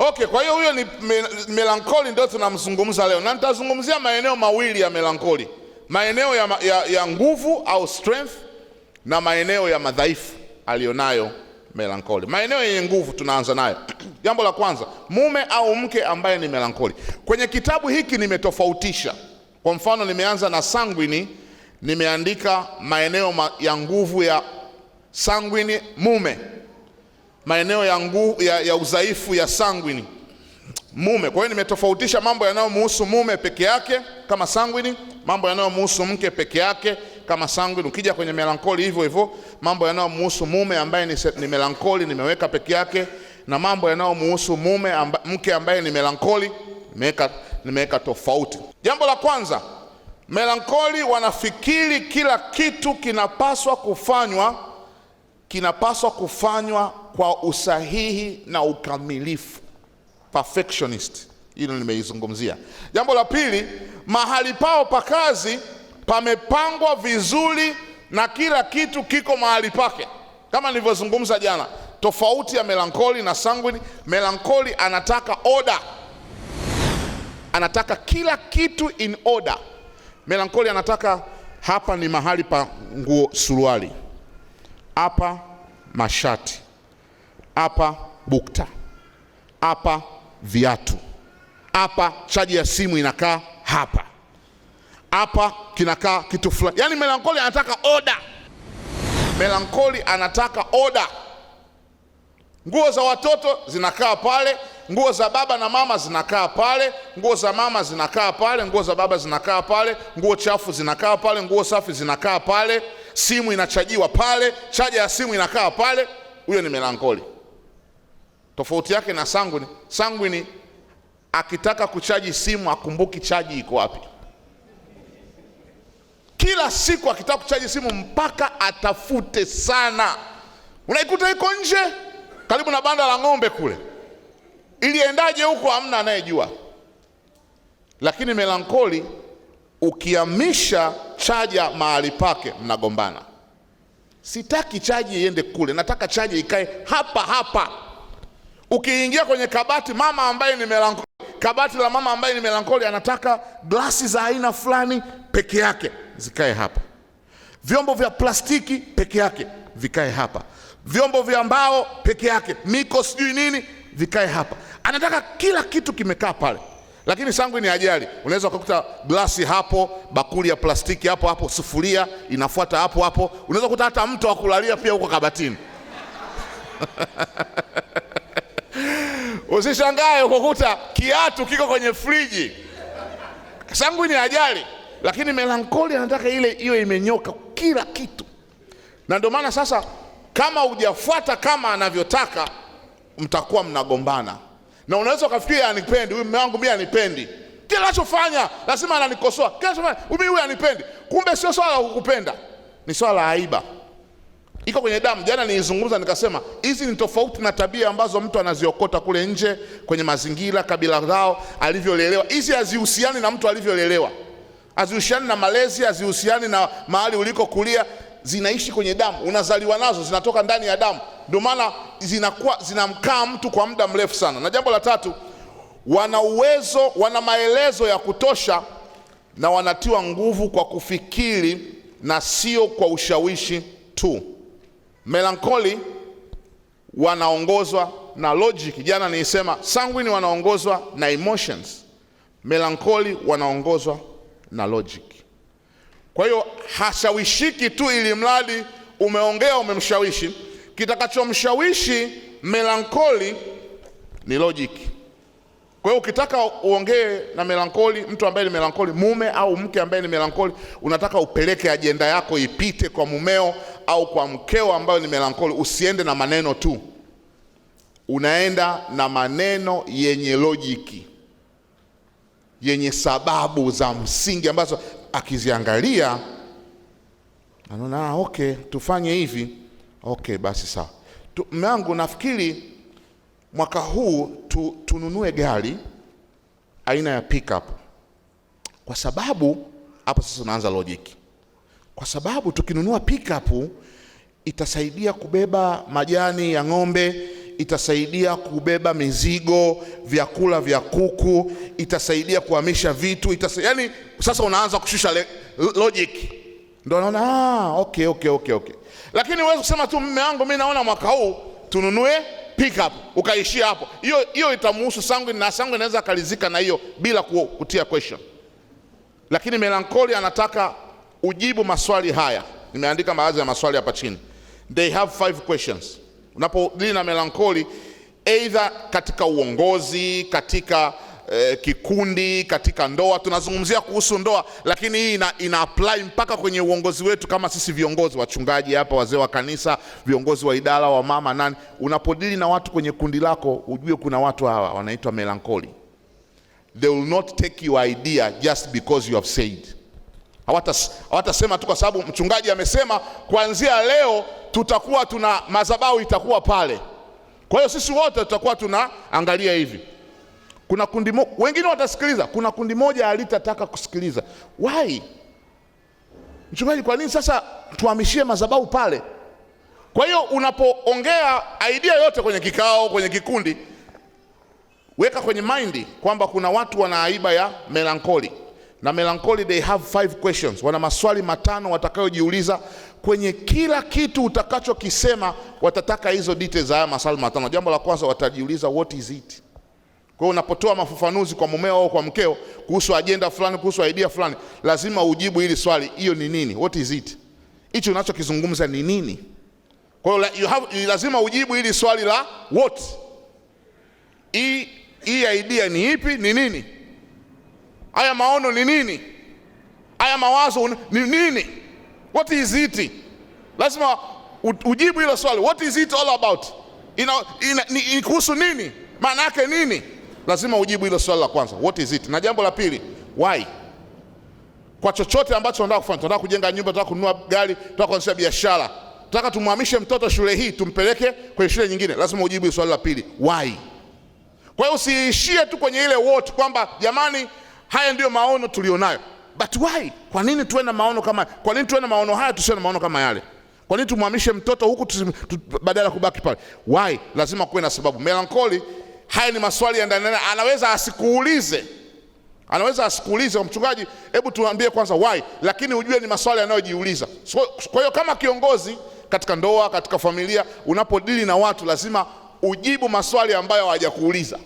Okay, kwa hiyo huyo ni melankoli ndio tunamzungumza leo, na nitazungumzia maeneo mawili ya melankoli, maeneo ya nguvu au strength na maeneo ya madhaifu alionayo melankoli. Maeneo yenye nguvu tunaanza nayo. Jambo la kwanza, mume au mke ambaye ni melankoli. Kwenye kitabu hiki nimetofautisha. Kwa mfano, nimeanza na sanguini, nimeandika maeneo ya nguvu ya sanguini mume, maeneo ya nguvu ya udhaifu ya sanguini mume. Kwa hiyo nimetofautisha mambo yanayomhusu mume peke yake kama sanguini, mambo yanayomhusu mke peke yake kama sanguini. Ukija kwenye melankoli hivyo hivyo, mambo yanayomhusu mume ambaye ni melankoli nimeweka peke yake, na mambo yanayomhusu mke ambaye ni melankoli nimeweka tofauti. Jambo la kwanza, melankoli wanafikiri kila kitu kinapaswa kufanywa kwa usahihi na ukamilifu. Perfectionist, hilo nimeizungumzia. Jambo la pili, mahali pao pa kazi pamepangwa vizuri na kila kitu kiko mahali pake. Kama nilivyozungumza jana, tofauti ya melankoli na sanguini, melankoli anataka order, anataka kila kitu in order. Melankoli anataka hapa ni mahali pa nguo suruali, hapa mashati, hapa bukta, hapa viatu, hapa chaji ya simu inakaa hapa, hapa kinakaa kitu fulani. Yaani melankoli anataka order. Melankoli anataka order. Nguo za watoto zinakaa pale, nguo za baba na mama zinakaa pale, nguo za mama zinakaa pale, nguo za baba zinakaa pale, nguo chafu zinakaa pale, nguo safi zinakaa pale, simu inachajiwa pale, chaja ya simu inakaa pale. Huyo ni melankoli. Tofauti yake na sanguini, sanguini akitaka kuchaji simu akumbuki chaji iko wapi. Kila siku akitaka kuchaji simu mpaka atafute sana. Unaikuta iko nje karibu na banda la ng'ombe kule, iliendaje huko hamna anayejua. Lakini melankoli ukihamisha chaja mahali pake mnagombana. Sitaki chaji iende kule, nataka chaji ikae hapa hapa. Ukiingia kwenye kabati, mama ambaye ni melankoli, kabati la mama ambaye ni melankoli anataka glasi za aina fulani peke yake zikae hapa, vyombo vya plastiki peke yake vikae hapa, vyombo vya mbao peke yake, miko sijui nini vikae hapa. Anataka kila kitu kimekaa pale. Lakini sangu ni ajali, unaweza kukuta glasi hapo, bakuli ya plastiki hapo hapo, sufuria inafuata hapo hapo, unaweza kukuta hata mto wa kulalia pia huko kabatini. Usishangae ukukuta kiatu kiko kwenye friji. Sangu ni ajali, lakini melankoli anataka ile iwe imenyoka kila kitu. Na ndio maana sasa kama hujafuata kama anavyotaka mtakuwa mnagombana. Na unaweza ukafikiri anipendi, huyu mume wangu mimi anipendi, kila anachofanya lazima ananikosoa, kila anachofanya mimi huyu anipendi. Kumbe sio swala la kukupenda, ni swala la aiba, iko kwenye damu. Jana nilizungumza nikasema hizi ni tofauti na tabia ambazo mtu anaziokota kule nje kwenye mazingira, kabila lao, alivyolelewa. Hizi hazihusiani na mtu alivyolelewa, hazihusiani na malezi, hazihusiani na mahali ulikokulia, zinaishi kwenye damu, unazaliwa nazo, zinatoka ndani ya damu. Ndio maana zinakuwa zinamkaa mtu kwa muda mrefu sana. Na jambo la tatu, wana uwezo, wana maelezo ya kutosha na wanatiwa nguvu kwa kufikiri na sio kwa ushawishi tu. Melankoli wanaongozwa na logic. Jana nilisema sanguine wanaongozwa na emotions, melankoli wanaongozwa na logic. Kwa hiyo hashawishiki tu ili mradi umeongea umemshawishi. Kitakachomshawishi melankoli ni logic. Kwa hiyo ukitaka uongee na melankoli, mtu ambaye ni melankoli, mume au mke ambaye ni melankoli, unataka upeleke ajenda yako ipite kwa mumeo au kwa mkeo ambayo ni melankoli, usiende na maneno tu, unaenda na maneno yenye lojiki, yenye sababu za msingi ambazo akiziangalia anaona okay, tufanye hivi, okay basi sawa. Mume wangu nafikiri mwaka huu tununue gari aina ya pickup, kwa sababu hapo sasa unaanza logic, kwa sababu tukinunua pickup itasaidia kubeba majani ya ng'ombe, itasaidia kubeba mizigo, vyakula vya kuku, itasaidia kuhamisha vitu, yani sasa unaanza kushusha logic. Ndio naona okay. Lakini huwezi kusema tu mume wangu mimi naona mwaka huu tununue pickup ukaishia hapo. Hiyo itamuhusu sanguine, na sanguine anaweza akalizika na hiyo bila kutia question. Lakini melancholy anataka ujibu maswali haya. Nimeandika baadhi ya maswali hapa chini. They have 5 questions. Unapodili na melancholy, either katika uongozi, katika kikundi, katika ndoa, tunazungumzia kuhusu ndoa, lakini hii ina apply mpaka kwenye uongozi wetu kama sisi viongozi, wachungaji hapa, wazee wa kanisa, viongozi wa idara, wa mama, nani. Unapodili na watu kwenye kundi lako, ujue kuna watu hawa wanaitwa melancholy. They will not take your idea just because you have said. Hawatasema tu kwa sababu mchungaji amesema kuanzia leo tutakuwa tuna madhabahu itakuwa pale. Kwa hiyo sisi wote tutakuwa tunaangalia hivi. Kuna kundi wengine watasikiliza, kuna kundi moja halitataka kusikiliza. Why? Mchungaji, kwa nini sasa tuhamishie madhabahu pale? Kwa hiyo unapoongea idea yote kwenye kikao, kwenye kikundi, weka kwenye mind kwamba kuna watu wana aiba ya melancholy. Na melancholy they have 5 questions. Wana maswali 5 watakayojiuliza kwenye kila kitu utakachokisema. Watataka hizo details za haya maswali 5. Jambo la kwanza watajiuliza, what is it? Kwa hiyo unapotoa mafafanuzi kwa mumeo au kwa mkeo kuhusu agenda fulani, kuhusu idea fulani, lazima ujibu hili swali, hiyo ni nini? What is it? Hicho unachokizungumza ni nini? Kwa hiyo lazima ujibu hili swali la what. Hii idea ni ipi? Ni nini? Haya maono ni nini? Haya mawazo ni nini? What is it? Lazima ujibu hilo swali. What is it all about? Ni kuhusu nini? Maana yake nini? Lazima ujibu hilo swali la kwanza. What is it? Na jambo la pili, why? Kwa chochote ambacho unataka kufanya, tunataka kujenga nyumba, tunataka kununua gari, tunataka kuanzisha biashara, tunataka tumhamishe mtoto shule hii tumpeleke kwenye shule nyingine, lazima ujibu hilo swali la pili, why? Kwa hiyo usiishie tu kwenye ile what kwamba jamani haya ndiyo maono tulionayo. But why? Kwa nini tuwe na maono kama, kwa nini tuwe na maono haya tusiwe na maono kama yale? Kwa nini tumhamishe mtoto huku badala kubaki pale? Why? Lazima kuwe na sababu. Melancholy, haya ni maswali ya ndani. Anaweza asikuulize. Anaweza asikuulize mchungaji, hebu tuambie kwanza why, lakini ujue ni maswali yanayojiuliza. So, kwa hiyo kama kiongozi katika ndoa, katika familia, unapodili na watu lazima ujibu maswali ambayo hawajakuuliza.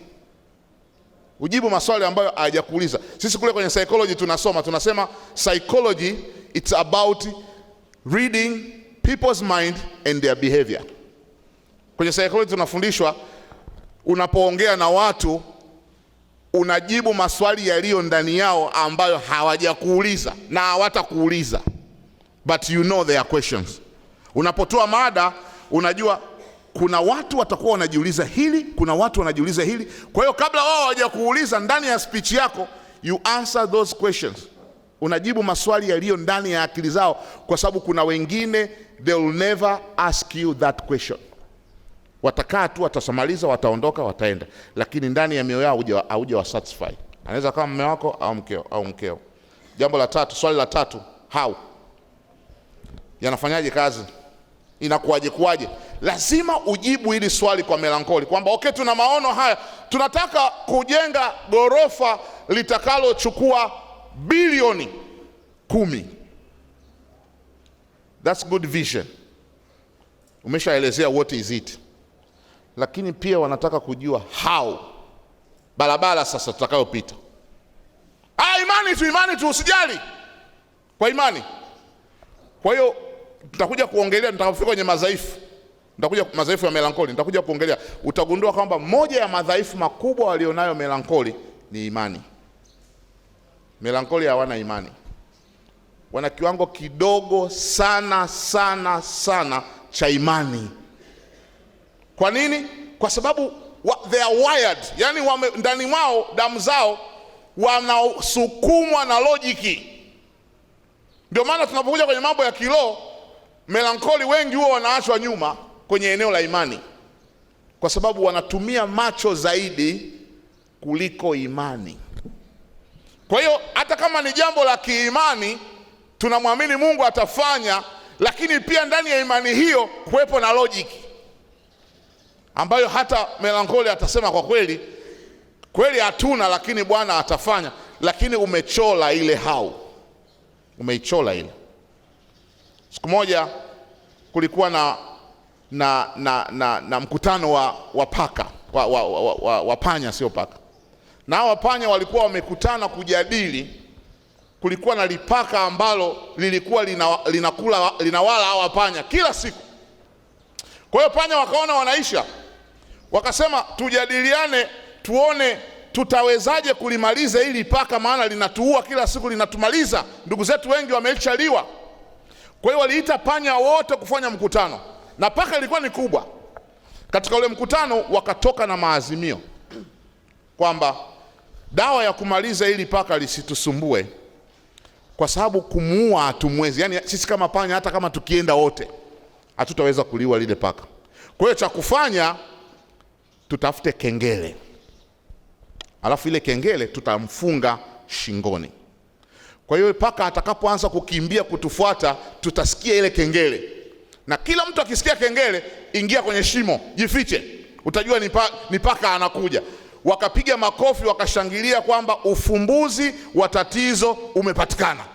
Ujibu maswali ambayo hawajakuuliza. Sisi kule kwenye psychology tunasoma, tunasema psychology it's about reading people's mind and their behavior. Kwenye psychology tunafundishwa unapoongea na watu unajibu maswali yaliyo ndani yao ambayo hawajakuuliza na hawatakuuliza, but you know their questions. Unapotoa mada unajua kuna watu watakuwa wanajiuliza hili, kuna watu wanajiuliza hili. Kwa hiyo kabla wao hawajakuuliza, ndani ya speech yako you answer those questions. Unajibu maswali yaliyo ndani ya akili zao, kwa sababu kuna wengine they will never ask you that question. Watakaa tu, watasamaliza, wataondoka, wataenda, lakini ndani ya mioyo yao hauja satisfy. Anaweza kama mume wako au mkeo au mkeo. Jambo la tatu, swali la tatu, how? Yanafanyaje kazi? Inakuwaje kuwaje? Lazima ujibu hili swali kwa melancholy kwamba okay, tuna maono haya, tunataka kujenga gorofa litakalochukua bilioni 10. That's good vision. Umeshaelezea what is it. Lakini pia wanataka kujua how. Barabara sasa tutakayopita. Imani tu, imani tu, usijali. Kwa imani. Kwa hiyo tutakuja kuongelea nitakapofika kwenye madhaifu. Nitakuja madhaifu ya melancholy, nitakuja kuongelea. Utagundua kwamba moja ya madhaifu makubwa walionayo melancholy ni imani. Melancholy hawana imani. Wana kiwango kidogo sana sana sana cha imani. Kwa nini? Kwa sababu they are wired. Yani ndani mwao, damu zao wanasukumwa na logiki. Ndio maana tunapokuja kwenye mambo ya kiroho, melancholy wengi huwa wanaachwa nyuma kwenye eneo la imani, kwa sababu wanatumia macho zaidi kuliko imani. Kwa hiyo hata kama ni jambo la kiimani, tunamwamini Mungu atafanya, lakini pia ndani ya imani hiyo kuwepo na logic. ambayo hata melancholy atasema kwa kweli kweli hatuna, lakini Bwana atafanya. Lakini umechola ile how, umeichola ile. Siku moja kulikuwa na mkutano wa paka wa panya, sio paka, na hawa panya walikuwa wamekutana kujadili. Kulikuwa na lipaka ambalo lilikuwa linakula linawala hawa panya kila siku. Kwa hiyo panya wakaona wanaisha, wakasema tujadiliane, tuone tutawezaje kulimaliza hili paka, maana linatuua kila siku, linatumaliza, ndugu zetu wengi wameishaliwa. Kwa hiyo waliita panya wote kufanya mkutano, na paka ilikuwa ni kubwa. Katika ule mkutano wakatoka na maazimio kwamba dawa ya kumaliza hili paka lisitusumbue, kwa sababu kumuua hatumwezi. Yaani sisi kama panya, hata kama tukienda wote hatutaweza kuliua lile paka. Kwa hiyo cha kufanya, tutafute kengele, alafu ile kengele tutamfunga shingoni. Kwa hiyo paka atakapoanza kukimbia kutufuata, tutasikia ile kengele, na kila mtu akisikia kengele, ingia kwenye shimo, jifiche, utajua ni paka anakuja. Wakapiga makofi, wakashangilia kwamba ufumbuzi wa tatizo umepatikana,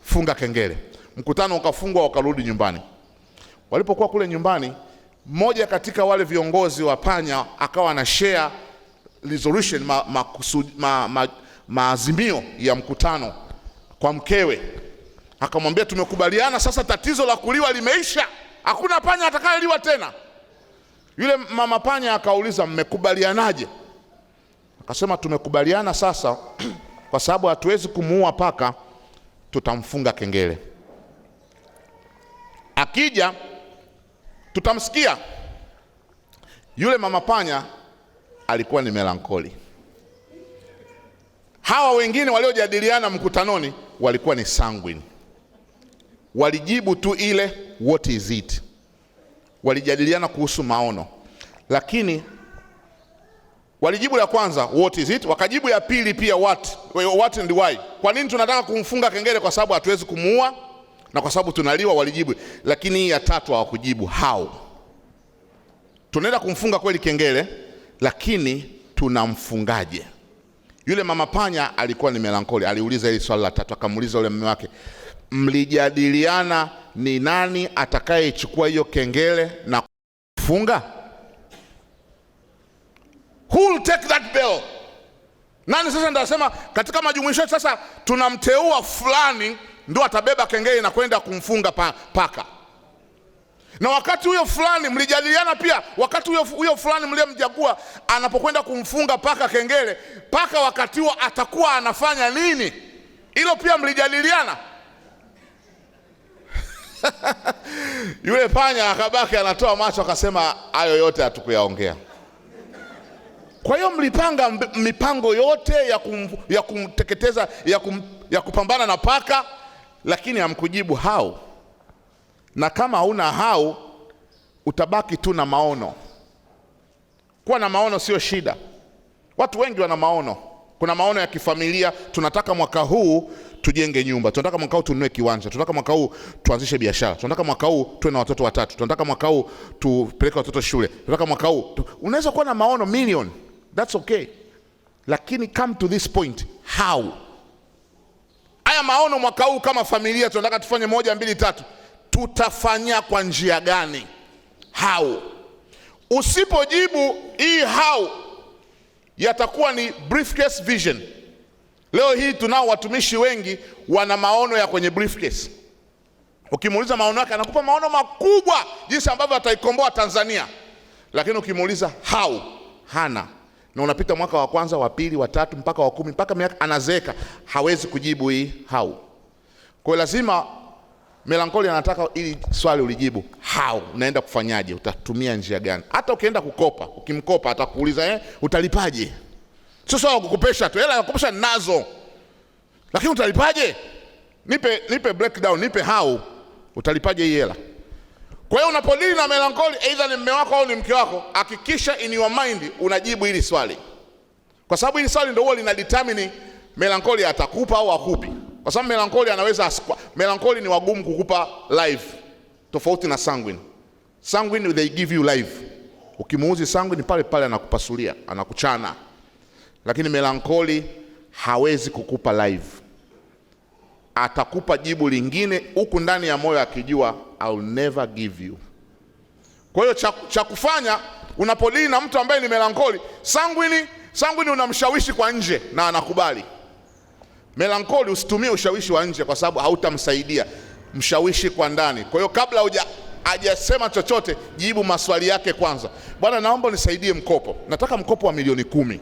funga kengele. Mkutano ukafungwa, wakarudi nyumbani. Walipokuwa kule nyumbani, mmoja katika wale viongozi wa panya akawa na share resolution, maazimio ya mkutano kwa mkewe, akamwambia tumekubaliana sasa, tatizo la kuliwa limeisha, hakuna panya atakayeliwa tena. Yule mama panya akauliza, mmekubalianaje? Akasema tumekubaliana sasa, kwa sababu hatuwezi kumuua paka, tutamfunga kengele, akija tutamsikia. Yule mama panya alikuwa ni melancholi. Hawa wengine waliojadiliana mkutanoni walikuwa ni sanguine, walijibu tu ile what is it. Walijadiliana kuhusu maono, lakini walijibu ya kwanza what is it, wakajibu ya pili pia what and why. Kwa nini tunataka kumfunga kengele? Kwa sababu hatuwezi kumuua na kwa sababu tunaliwa, walijibu. Lakini hii ya tatu hawakujibu how. Tunaenda kumfunga kweli kengele, lakini tunamfungaje? Yule mama panya alikuwa ni melancholi, aliuliza hili swali la tatu, akamuuliza yule mume wake, mlijadiliana ni nani atakayechukua hiyo kengele na kufunga? Who will take that bell? Nani sasa ndio asema katika majumuisho sasa tunamteua fulani ndio atabeba kengele na kwenda kumfunga paka. Na wakati huyo fulani mlijadiliana pia, wakati huyo fulani mliyemchagua anapokwenda kumfunga paka kengele, paka wakati huo atakuwa anafanya nini? Hilo pia mlijadiliana. Yule panya akabaki anatoa macho akasema hayo yote hatukuyaongea. Kwa hiyo mlipanga mipango yote ya kumteketeza, ya kupambana na paka, lakini hamkujibu how. Na kama huna how, utabaki tu na maono. Kuwa na maono sio shida. Watu wengi wana maono. Kuna maono ya kifamilia, tunataka mwaka huu tujenge nyumba, tunataka mwaka huu tununue kiwanja, tunataka mwaka huu tuanzishe biashara, tunataka mwaka huu tuwe na watoto watatu, tunataka mwaka huu tupeleke watoto shule, tunataka mwaka huu unaweza kuwa na maono million, that's okay. Lakini come to this point, how? Haya maono mwaka huu kama familia tunataka tufanye 1 2 3, tutafanya kwa njia gani? How? Usipojibu hii how, yatakuwa ni briefcase vision. Leo hii tunao watumishi wengi wana maono ya kwenye briefcase. Ukimuuliza maono yake anakupa maono makubwa jinsi ambavyo ataikomboa Tanzania. Lakini ukimuuliza how, hana. Na unapita mwaka wa kwanza, wa pili, wa tatu mpaka wa 10, mpaka miaka anazeeka, hawezi kujibu hii how. Kwa hiyo lazima melancholy anataka ili swali ulijibu how, unaenda kufanyaje, utatumia njia gani. Hata ukienda kukopa, ukimkopa atakuuliza utalipaje? Sio sawa kukopesha tu, hela ya kukopesha ninazo, lakini utalipaje? Nipe breakdown, nipe how, utalipaje hii hela? Kwa hiyo unapodili na melancholy, either ni mume wako au ni mke wako, hakikisha in your mind unajibu hili swali, kwa sababu hili swali ndio huwa lina determine melancholy atakupa au hakupi. Kwa sababu melancholy anaweza asikwa. Melancholy ni wagumu kukupa live, tofauti na sanguine. Sanguine they give you live. Ukimuuzi sanguine pale pale anakupasulia, anakuchana. Lakini melancholy hawezi kukupa live, atakupa jibu lingine huku ndani ya moyo akijua I'll never give you. Kwa hiyo cha kufanya unapodili na mtu ambaye ni melancholy, sanguine unamshawishi kwa nje na anakubali. Melancholy usitumie ushawishi wa nje kwa sababu hautamsaidia, mshawishi kwa ndani. Kwa hiyo kabla hajasema chochote, jibu maswali yake kwanza. Bwana, naomba unisaidie mkopo, nataka mkopo wa milioni 10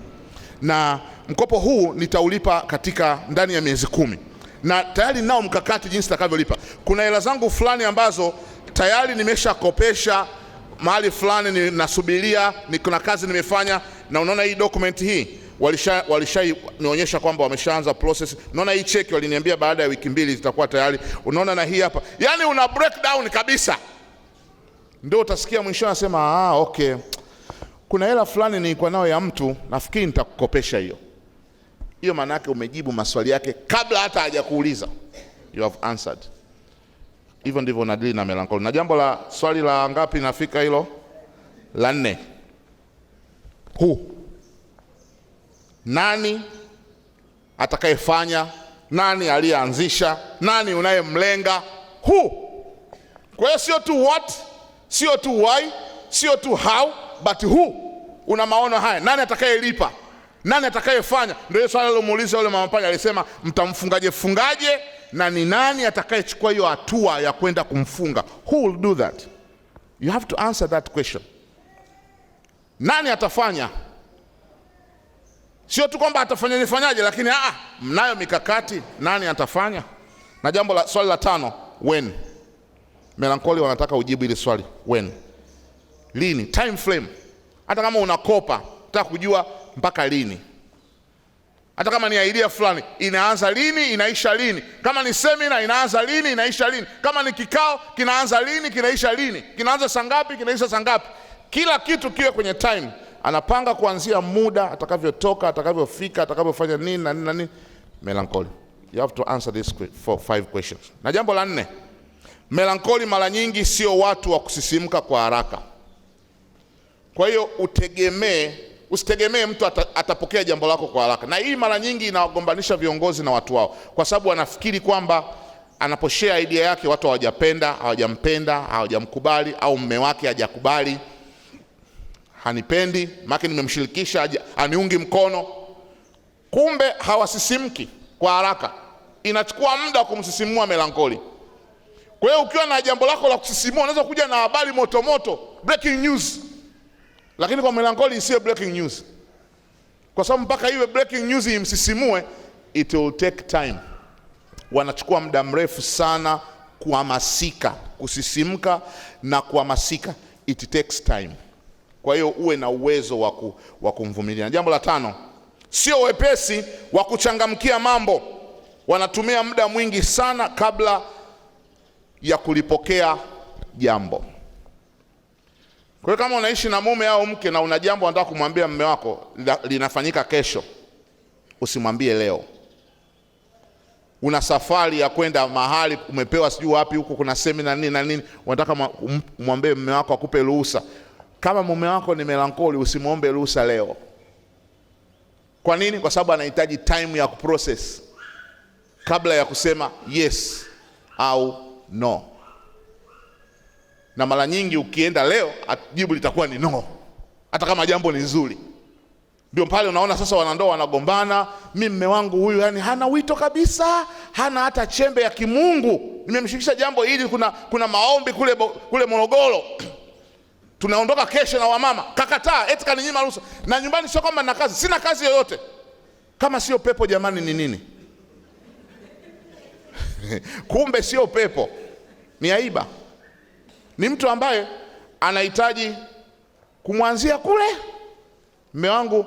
na mkopo huu nitaulipa katika ndani ya miezi 10 na tayari nao mkakati jinsi nitakavyolipa. Kuna hela zangu fulani ambazo tayari nimeshakopesha mahali fulani, nasubiria, kuna kazi nimefanya, na unaona hii document hii walishanionyesha kwamba wameshaanza process. Unaona hii cheki waliniambia baada ya wiki 2 zitakuwa tayari. Unaona na hii hapa, yani una breakdown kabisa. Ndio utasikia mwisho anasema okay, kuna hela fulani nilikuwa nayo ya mtu, nafikiri nitakukopesha hiyo. Hiyo maana yake umejibu maswali yake kabla hata hajakuuliza. You have answered. Hivyo ndivyo unadili na melancholy. Na jambo la swali la ngapi nafika hilo? La 4. Who? Nani atakayefanya? Nani aliyeanzisha? Nani unayemlenga? Who? Kwa hiyo sio tu what, sio tu why, sio tu how, but who. Una maono haya, nani atakayelipa? Nani atakayefanya? Ndio hiyo swali alilomuuliza yule mama pale, alisema mtamfungaje fungaje, na ni nani atakayechukua hiyo hatua ya kwenda kumfunga? Who will do that? You have to answer that question. Nani atafanya? Sio tu kwamba atafanya nifanyaje, lakini mnayo mikakati, nani atafanya? Na jambo la swali la 5, when. Melancholy wanataka ujibu ile swali, when. Lini? Time frame. Hata kama unakopa, unataka kujua mpaka lini. Hata kama ni idea fulani, inaanza lini, inaisha lini. Kama ni seminar, inaanza lini, inaisha lini. Kama ni kikao, kinaanza lini, kinaisha lini. Kinaanza saa ngapi, kinaisha saa ngapi. Kila kitu kiwe kwenye time. Anapanga kuanzia muda atakavyotoka, atakavyofika, atakavyofanya nini na nini na nini. Melancholy. You have to answer these 5 questions. Na jambo la 4, melancholy mara nyingi sio watu wa kusisimka kwa haraka. Kwa hiyo usitegemee mtu atapokea jambo lako kwa haraka. Na hii mara nyingi inawagombanisha viongozi na watu wao, kwa sababu wanafikiri kwamba anaposhare idea yake watu hawajapenda, hawajampenda, hawajamkubali, au mume wake hajakubali, hanipendi, maana nimemshirikisha, aniungi mkono. Kumbe hawasisimki kwa haraka. Inachukua muda kumsisimua melancholy. Kwa hiyo ukiwa na jambo lako la kusisimua, unaweza kuja na habari moto moto, breaking news. Lakini kwa melancholy isiwe breaking news. Kwa sababu mpaka iwe breaking news imsisimue, it will take time. Wanachukua muda mrefu sana kuhamasika, kusisimka na kuhamasika. It takes time. Kwa hiyo uwe na uwezo wa kumvumilia. Jambo la 5, sio wepesi wa kuchangamkia mambo. Wanatumia muda mwingi sana kabla ya kulipokea jambo. Kwa hiyo kama unaishi na mume au mke na una jambo unataka kumwambia mume wako linafanyika kesho, usimwambie leo. Una safari ya kwenda mahali, umepewa sijui wapi huko kuna semina nini na nini, unataka mwambie mume wako akupe ruhusa. Kama mume wako ni melancholy, usimwombe ruhusa leo. Kwa nini? Kwa sababu anahitaji time ya kuprocess kabla ya kusema yes au no. Na mara nyingi ukienda leo, jibu litakuwa ni no, hata kama jambo ni nzuri. Ndio pale unaona sasa wanandoa wanagombana, mimi mume wangu huyu yani hana wito kabisa, hana hata chembe ya kimungu. Nimemshirikisha jambo hili, kuna maombi kule Morogoro. Tunaondoka kesho na wamama, kakataa, eti kaninyima ruhusa. Na nyumbani sio kwamba nina kazi, sina kazi yoyote. Kama sio pepo jamani ni nini? Kumbe sio pepo, ni aiba. Ni mtu ambaye anahitaji kumwanzia kule. Mume wangu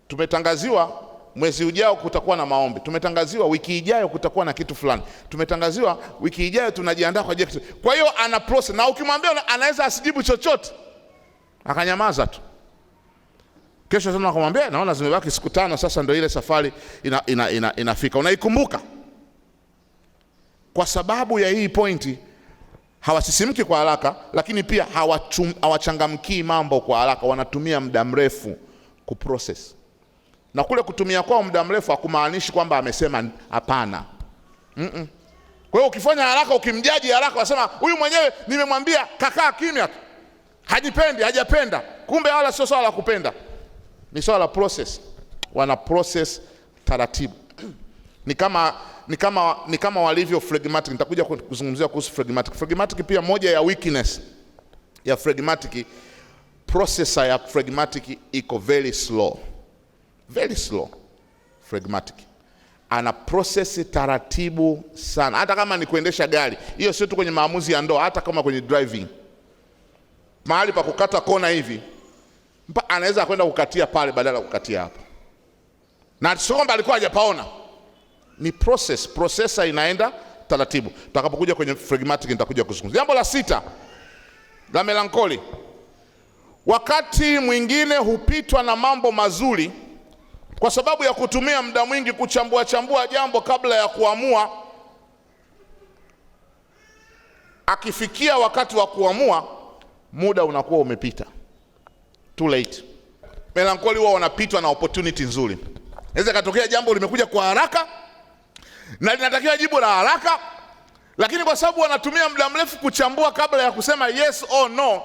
tumetangaziwa mwezi ujao kutakuwa na maombi, tumetangaziwa wiki ijayo kutakuwa na kitu fulani, tumetangaziwa wiki ijayo tunajiandaa kwa ajili ya kitu. Kwa hiyo ana process, na ukimwambia anaweza asijibu chochote, akanyamaza tu. Kesho tena akamwambia naona zimebaki siku 5 sasa ndio ile safari inafika. Unaikumbuka? Kwa sababu ya hii pointi, Hawasisimki kwa haraka, lakini pia hawachangamkii mambo kwa haraka, wanatumia muda mrefu kuprocess. Na kule kutumia kwao muda mrefu hakumaanishi kwamba amesema hapana. Kwa hiyo ukifanya haraka, ukimjaji haraka, wasema huyu mwenyewe nimemwambia kakaa kimya tu, hajipendi, hajapenda. Kumbe wala sio swala la kupenda, ni swala la process. Wana process taratibu. Ni kama walivyo phlegmatic. Nitakuja kuzungumzia kuhusu phlegmatic. Phlegmatic pia, moja ya weakness ya phlegmatic, processor ya phlegmatic iko very slow, very slow. Phlegmatic ana process taratibu sana, hata kama ni kuendesha gari. Hiyo sio tu kwenye maamuzi ya ndoa, hata kama kwenye driving, mahali pa kukata kona hivi, anaweza kwenda kukatia pale badala ya kukatia hapa, na sio kwamba alikuwa hajapaona, ni process. Processor inaenda taratibu. Tutakapokuja kwenye phlegmatic nitakuja kuzungumza. Jambo la sita la melancholy, wakati mwingine hupitwa na mambo mazuri kwa sababu ya kutumia muda mwingi kuchambua chambua jambo kabla ya kuamua. Akifikia wakati wa kuamua, muda unakuwa umepita, too late. Melancholy huwa wanapitwa na opportunity nzuri. Inaweza katokea jambo limekuja kwa haraka na linatakiwa jibu la haraka, lakini kwa sababu wanatumia muda mrefu kuchambua kabla ya kusema yes or no,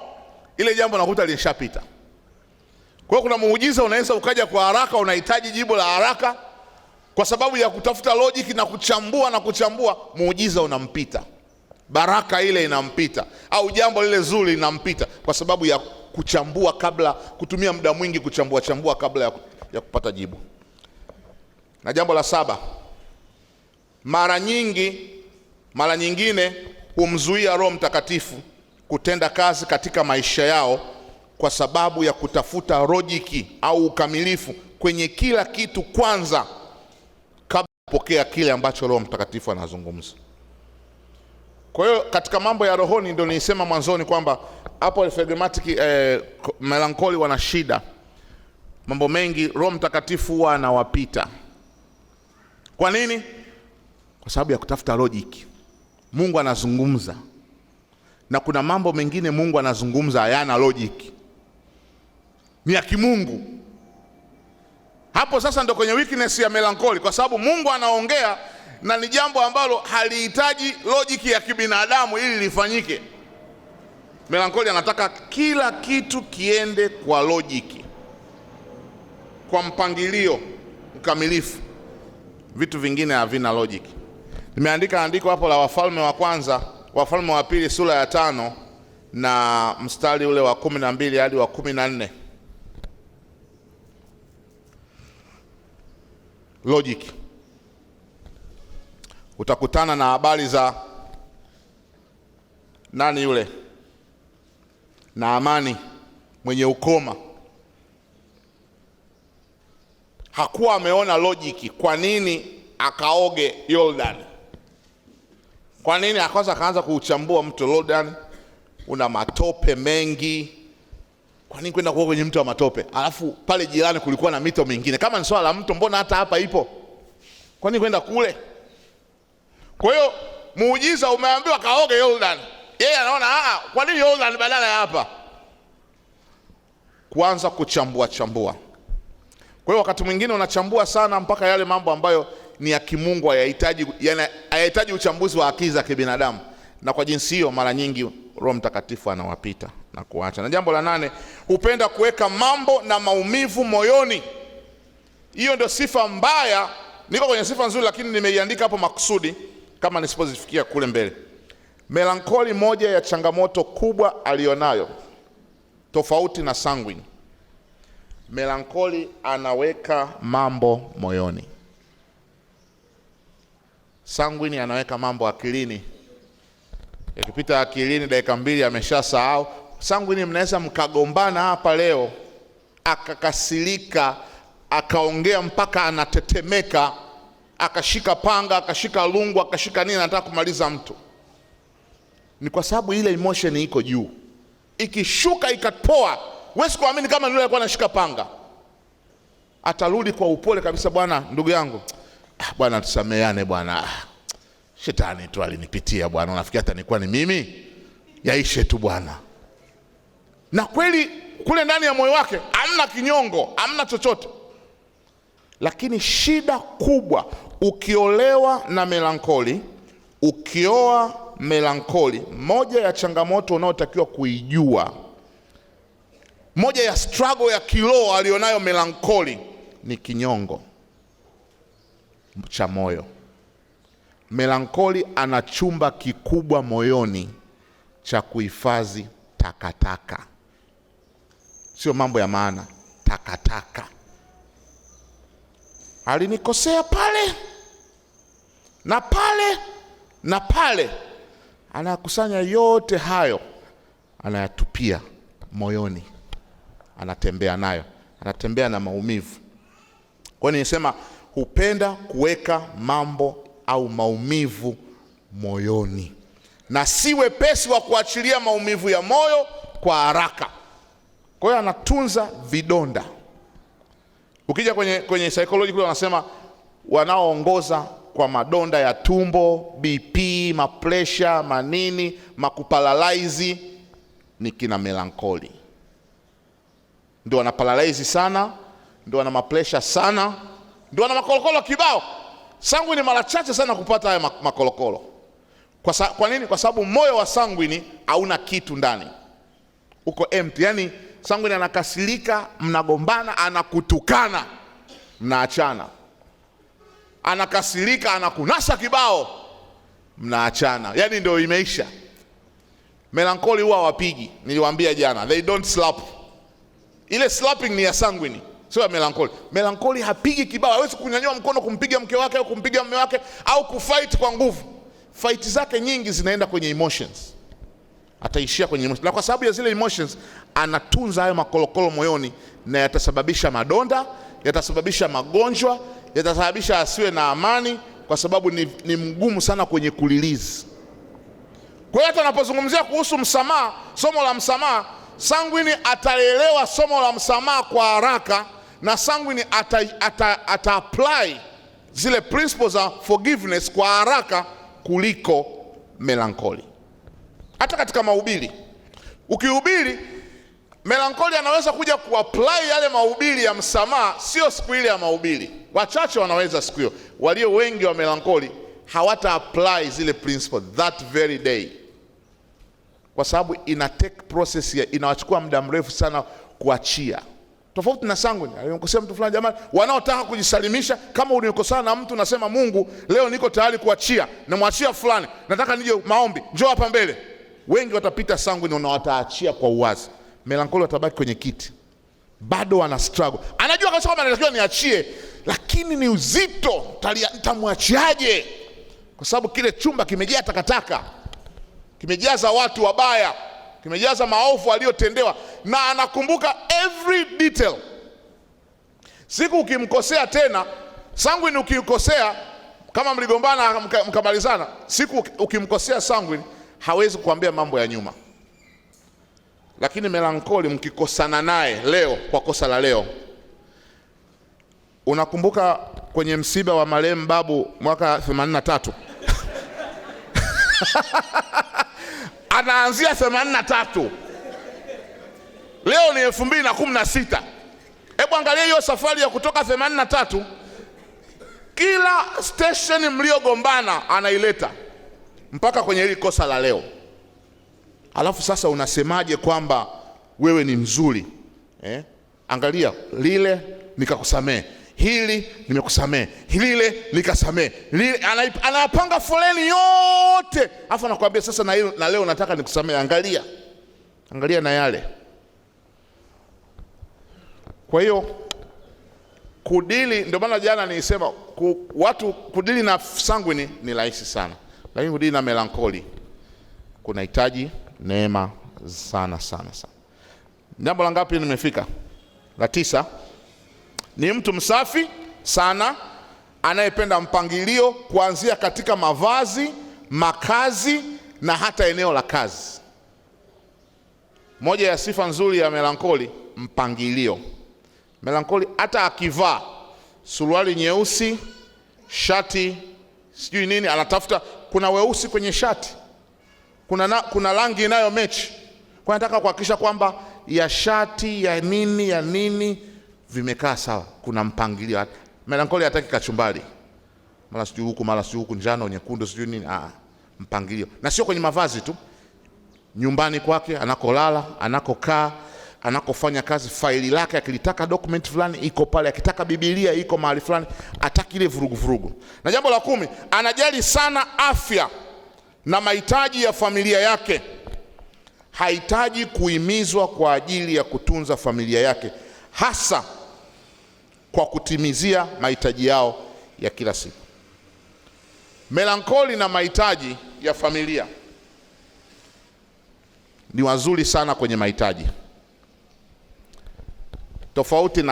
ile jambo nakuta lishapita. Kwa hiyo kuna muujiza unaweza ukaja kwa haraka, unahitaji jibu la haraka, kwa sababu ya kutafuta logic na kuchambua na kuchambua, muujiza unampita, baraka ile inampita, au jambo lile zuri linampita kwa sababu ya kuchambua kabla, kutumia muda mwingi kuchambua chambua kabla ya kupata jibu. Na jambo la saba, mara nyingine humzuia Roho Mtakatifu kutenda kazi katika maisha yao kwa sababu ya kutafuta logic au ukamilifu kwenye kila kitu kwanza kabla ya kupokea kile ambacho Roho Mtakatifu anazungumza. Kwa hiyo katika mambo ya rohoni ndio nilisema mwanzoni kwamba hapo phlegmatic, melancholy wana shida. Mambo mengi Roho Mtakatifu huwa anawapita. Kwa nini? Kwa sababu ya kutafuta logic. Mungu anazungumza, na kuna mambo mengine Mungu anazungumza hayana logic, ni ya kimungu. Hapo sasa ndo kwenye weakness ya melancholy, kwa sababu Mungu anaongea na ni jambo ambalo halihitaji logic ya kibinadamu ili lifanyike. Melancholy anataka kila kitu kiende kwa logic, kwa mpangilio mkamilifu. Vitu vingine havina logic. Nimeandika andiko hapo la Wafalme wa Kwanza, Wafalme wa Pili sura ya 5 na mstari ule wa 12 hadi wa 14. Logic. Utakutana na habari za nani yule? Naamani mwenye ukoma. Hakuwa ameona logic kwa nini akaoge Jordan. Kwa nini akaanza kuuchambua mto Jordan, una matope mengi. Kwa nini kwenda kuoga kwenye mto wa matope? Alafu pale jirani kulikuwa na mito mingine. Kama ni swala la mto, mbona hata hapa ipo? Kwa nini kwenda kule? Kwa hiyo muujiza umeambiwa kaoge Jordan. Yeye anaona kwa nini Jordan badala ya hapa? Kuanza kuchambua chambua. Kwa hiyo wakati mwingine unachambua sana mpaka yale mambo ambayo ni ya kimungu hayahitaji, yani hayahitaji uchambuzi wa akili za kibinadamu. Na kwa jinsi hiyo mara nyingi Roho Mtakatifu anawapita na kuacha. Na jambo la 8, hupenda kuweka mambo na maumivu moyoni. Hiyo ndio sifa mbaya. Niko kwenye sifa nzuri lakini nimeiandika hapo makusudi kama nisipozifikia kule mbele. Melancholy, moja ya changamoto kubwa alionayo tofauti na sanguine, melancholy anaweka mambo moyoni. Sanguine anaweka mambo akilini. Yakipita akilini dakika 2 ameshasahau. Sanguine mnaweza mkagombana hapa leo, akakasirika, akaongea mpaka anatetemeka, akashika panga, akashika lungu, akashika nini, anataka kumaliza mtu. Ni kwa sababu ile emotion iko juu. Ikishuka ikapoa, huwezi kuamini kama yule alikuwa anashika panga. Atarudi kwa upole kabisa, bwana ndugu yangu, bwana tusameane bwana. Shetani tu alinipitia bwana, unafikiri hata nilikuwa ni mimi? Yaishe tu Bwana. Na kweli kule ndani ya moyo wake hamna kinyongo, hamna chochote. Lakini shida kubwa, ukiolewa na melankoli, ukioa melankoli, moja ya changamoto unayotakiwa kuijua, moja ya struggle ya kiroho alionayo melankoli ni kinyongo cha moyo. Melankoli ana chumba kikubwa moyoni cha kuhifadhi takataka, sio mambo ya maana, takataka. Alinikosea pale na pale na pale, anakusanya yote hayo, anayatupia moyoni, anatembea nayo, anatembea na maumivu. Kwa hiyo nisema hupenda kuweka mambo au maumivu moyoni, na si wepesi wa kuachilia maumivu ya moyo kwa haraka. Kwa hiyo anatunza vidonda. Ukija kwenye psychology kule wanasema wanaoongoza kwa madonda ya tumbo, BP, mapresha, manini, makuparalaizi ni kina melankoli. Ndio wanaparalaizi sana, ndio wana mapresha sana, ndio wana makolokolo kibao. Sanguini mara chache sana kupata haya makolokolo. Kwa nini? Kwa sababu moyo wa sanguini hauna kitu ndani, uko empty. Yani sanguini anakasirika, mnagombana, anakutukana, mnaachana. Anakasirika, anakunasa kibao, mnaachana. Yani ndio imeisha. Melankoli huwa hawapigi, niliwaambia jana, they don't slap. Ile slapping ni ya sanguini, sio ya melankoli. Melankoli hapigi kibao, hawezi kunyanyua mkono kumpiga mke wake au kumpiga mume wake au kufight kwa nguvu. Fight zake nyingi zinaenda kwenye emotions, ataishia kwenye emotions. Na kwa sababu ya zile emotions anatunza hayo makolokolo moyoni, na yatasababisha madonda, yatasababisha magonjwa, yatasababisha asiwe na amani, kwa sababu ni mgumu sana kwenye kulilizi. Kwa hiyo hata anapozungumzia kuhusu msamaha, somo la msamaha, sanguini ataelewa somo la msamaha kwa haraka, na sanguini ata apply zile principles za forgiveness kwa haraka kuliko melankoli. Hata katika mahubiri, ukihubiri melankoli anaweza kuja kuapply yale mahubiri ya msamaha, sio siku ile ya mahubiri. Wachache wanaweza siku hiyo, walio wengi wa melankoli hawata apply zile principles that very day, kwa sababu ina take process ya, inawachukua muda mrefu sana kuachia. Tofauti na sanguini, alimkosea mtu fulani, jamani, wanaotaka kujisalimisha. Kama ulikosana na mtu, nasema Mungu, leo niko tayari kuachia, namwachia fulani, nataka nije maombi, njoo hapa mbele. Wengi watapita sanguini na wataachia kwa uwazi. Melankoli watabaki kwenye kiti, bado wana struggle. Anajua kabisa kwamba anatakiwa niachie, lakini ni uzito, nitamwachiaje? Kwa sababu kile chumba kimejaa takataka, kimejaza watu wabaya, kimejaza maovu aliyotendewa, na anakumbuka every detail. Siku ukimkosea tena, sanguini ukikosea, kama mligombana mkamalizana, siku ukimkosea sanguini hawezi kuambia mambo ya nyuma. Lakini melankoli mkikosana naye leo kwa kosa la leo, unakumbuka kwenye msiba wa marehemu babu mwaka 83 anaanzia 83, leo ni 2016. Hebu angalia hiyo safari ya kutoka 83, kila station mliogombana anaileta mpaka kwenye hili kosa la leo. Alafu sasa unasemaje kwamba wewe ni mzuri? Angalia lile nikakusamee, hili nimekusamee, lile nikasamee, lile anapanga foleni yote, alafu anakuambia sasa na leo nataka nikusamee. Angalia, angalia na yale. Kwa hiyo kudili, ndio maana jana nilisema watu kudili na sanguini ni rahisi sana, lakini kudili na melankoli kunahitaji neema sana sana sana. Jambo la ngapi nimefika? La 9. Ni mtu msafi sana, anayependa mpangilio kuanzia katika mavazi, makazi na hata eneo la kazi. Moja ya sifa nzuri ya melankoli, mpangilio. Melankoli hata akivaa suruali nyeusi, shati sijui nini, anatafuta kuna weusi kwenye shati. Kuna rangi inayo mechi. Kwa nataka kuhakikisha kwamba ya shati ya nini ya nini vimekaa sawa, kuna mpangilio. Melancholy hataki kachumbari, mara sijui huku mara sijui huku, njano nyekundu sijui nini. Mpangilio. Na sio kwenye mavazi tu, nyumbani kwake, anakolala, anakokaa, anakofanya kazi, faili lake akilitaka document fulani iko pale, akitaka Biblia iko mahali fulani, hataki ile vurugu vurugu. Na jambo la 10, anajali sana afya na mahitaji ya familia yake. Hahitaji kuhimizwa kwa ajili ya kutunza familia yake, hasa kwa kutimizia mahitaji yao ya kila siku. Melancholy na mahitaji ya familia ni wazuri sana kwenye mahitaji, tofauti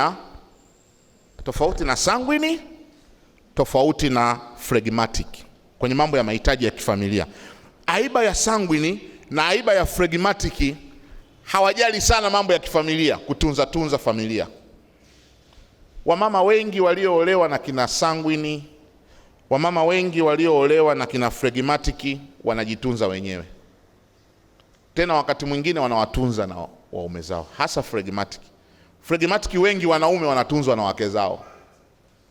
na sanguini, tofauti na phlegmatic kwenye mambo ya mahitaji ya kifamilia. Aiba ya sanguini na aiba ya phlegmatic hawajali sana mambo ya kifamilia, kutunza tunza familia. Wamama wengi walioolewa na kina sanguini, wamama wengi walioolewa na kina phlegmatic wanajitunza wenyewe. Tena wakati mwingine wanawatunza na waume zao, hasa phlegmatic. Phlegmatic wengi wanaume wanatunzwa na wake zao,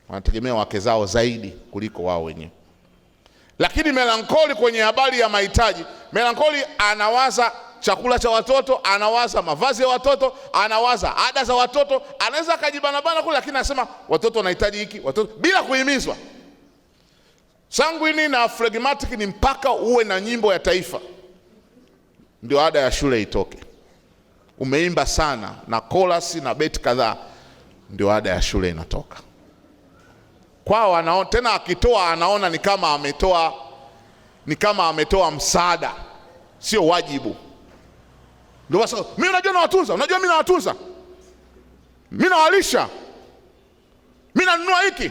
wanategemea wake zao zaidi kuliko wao wenyewe. Lakini melancholy kwenye habari ya mahitaji, melancholy anawaza chakula cha watoto, anawaza mavazi ya watoto, anawaza ada za watoto, anaweza akajibanabana kule, lakini anasema watoto wanahitaji hiki, watoto, bila kuhimizwa. Sanguini na phlegmatic ni mpaka uwe na nyimbo ya taifa ndio ada ya shule itoke. Umeimba sana na chorus na beti kadhaa, ndio ada ya shule inatoka. Kwao anaona, tena akitoa anaona ni kama ametoa msaada, sio wajibu. Ndio basi mimi unajua nawatunza, unajua mimi nawatunza, mimi nawalisha, mimi nanunua hiki.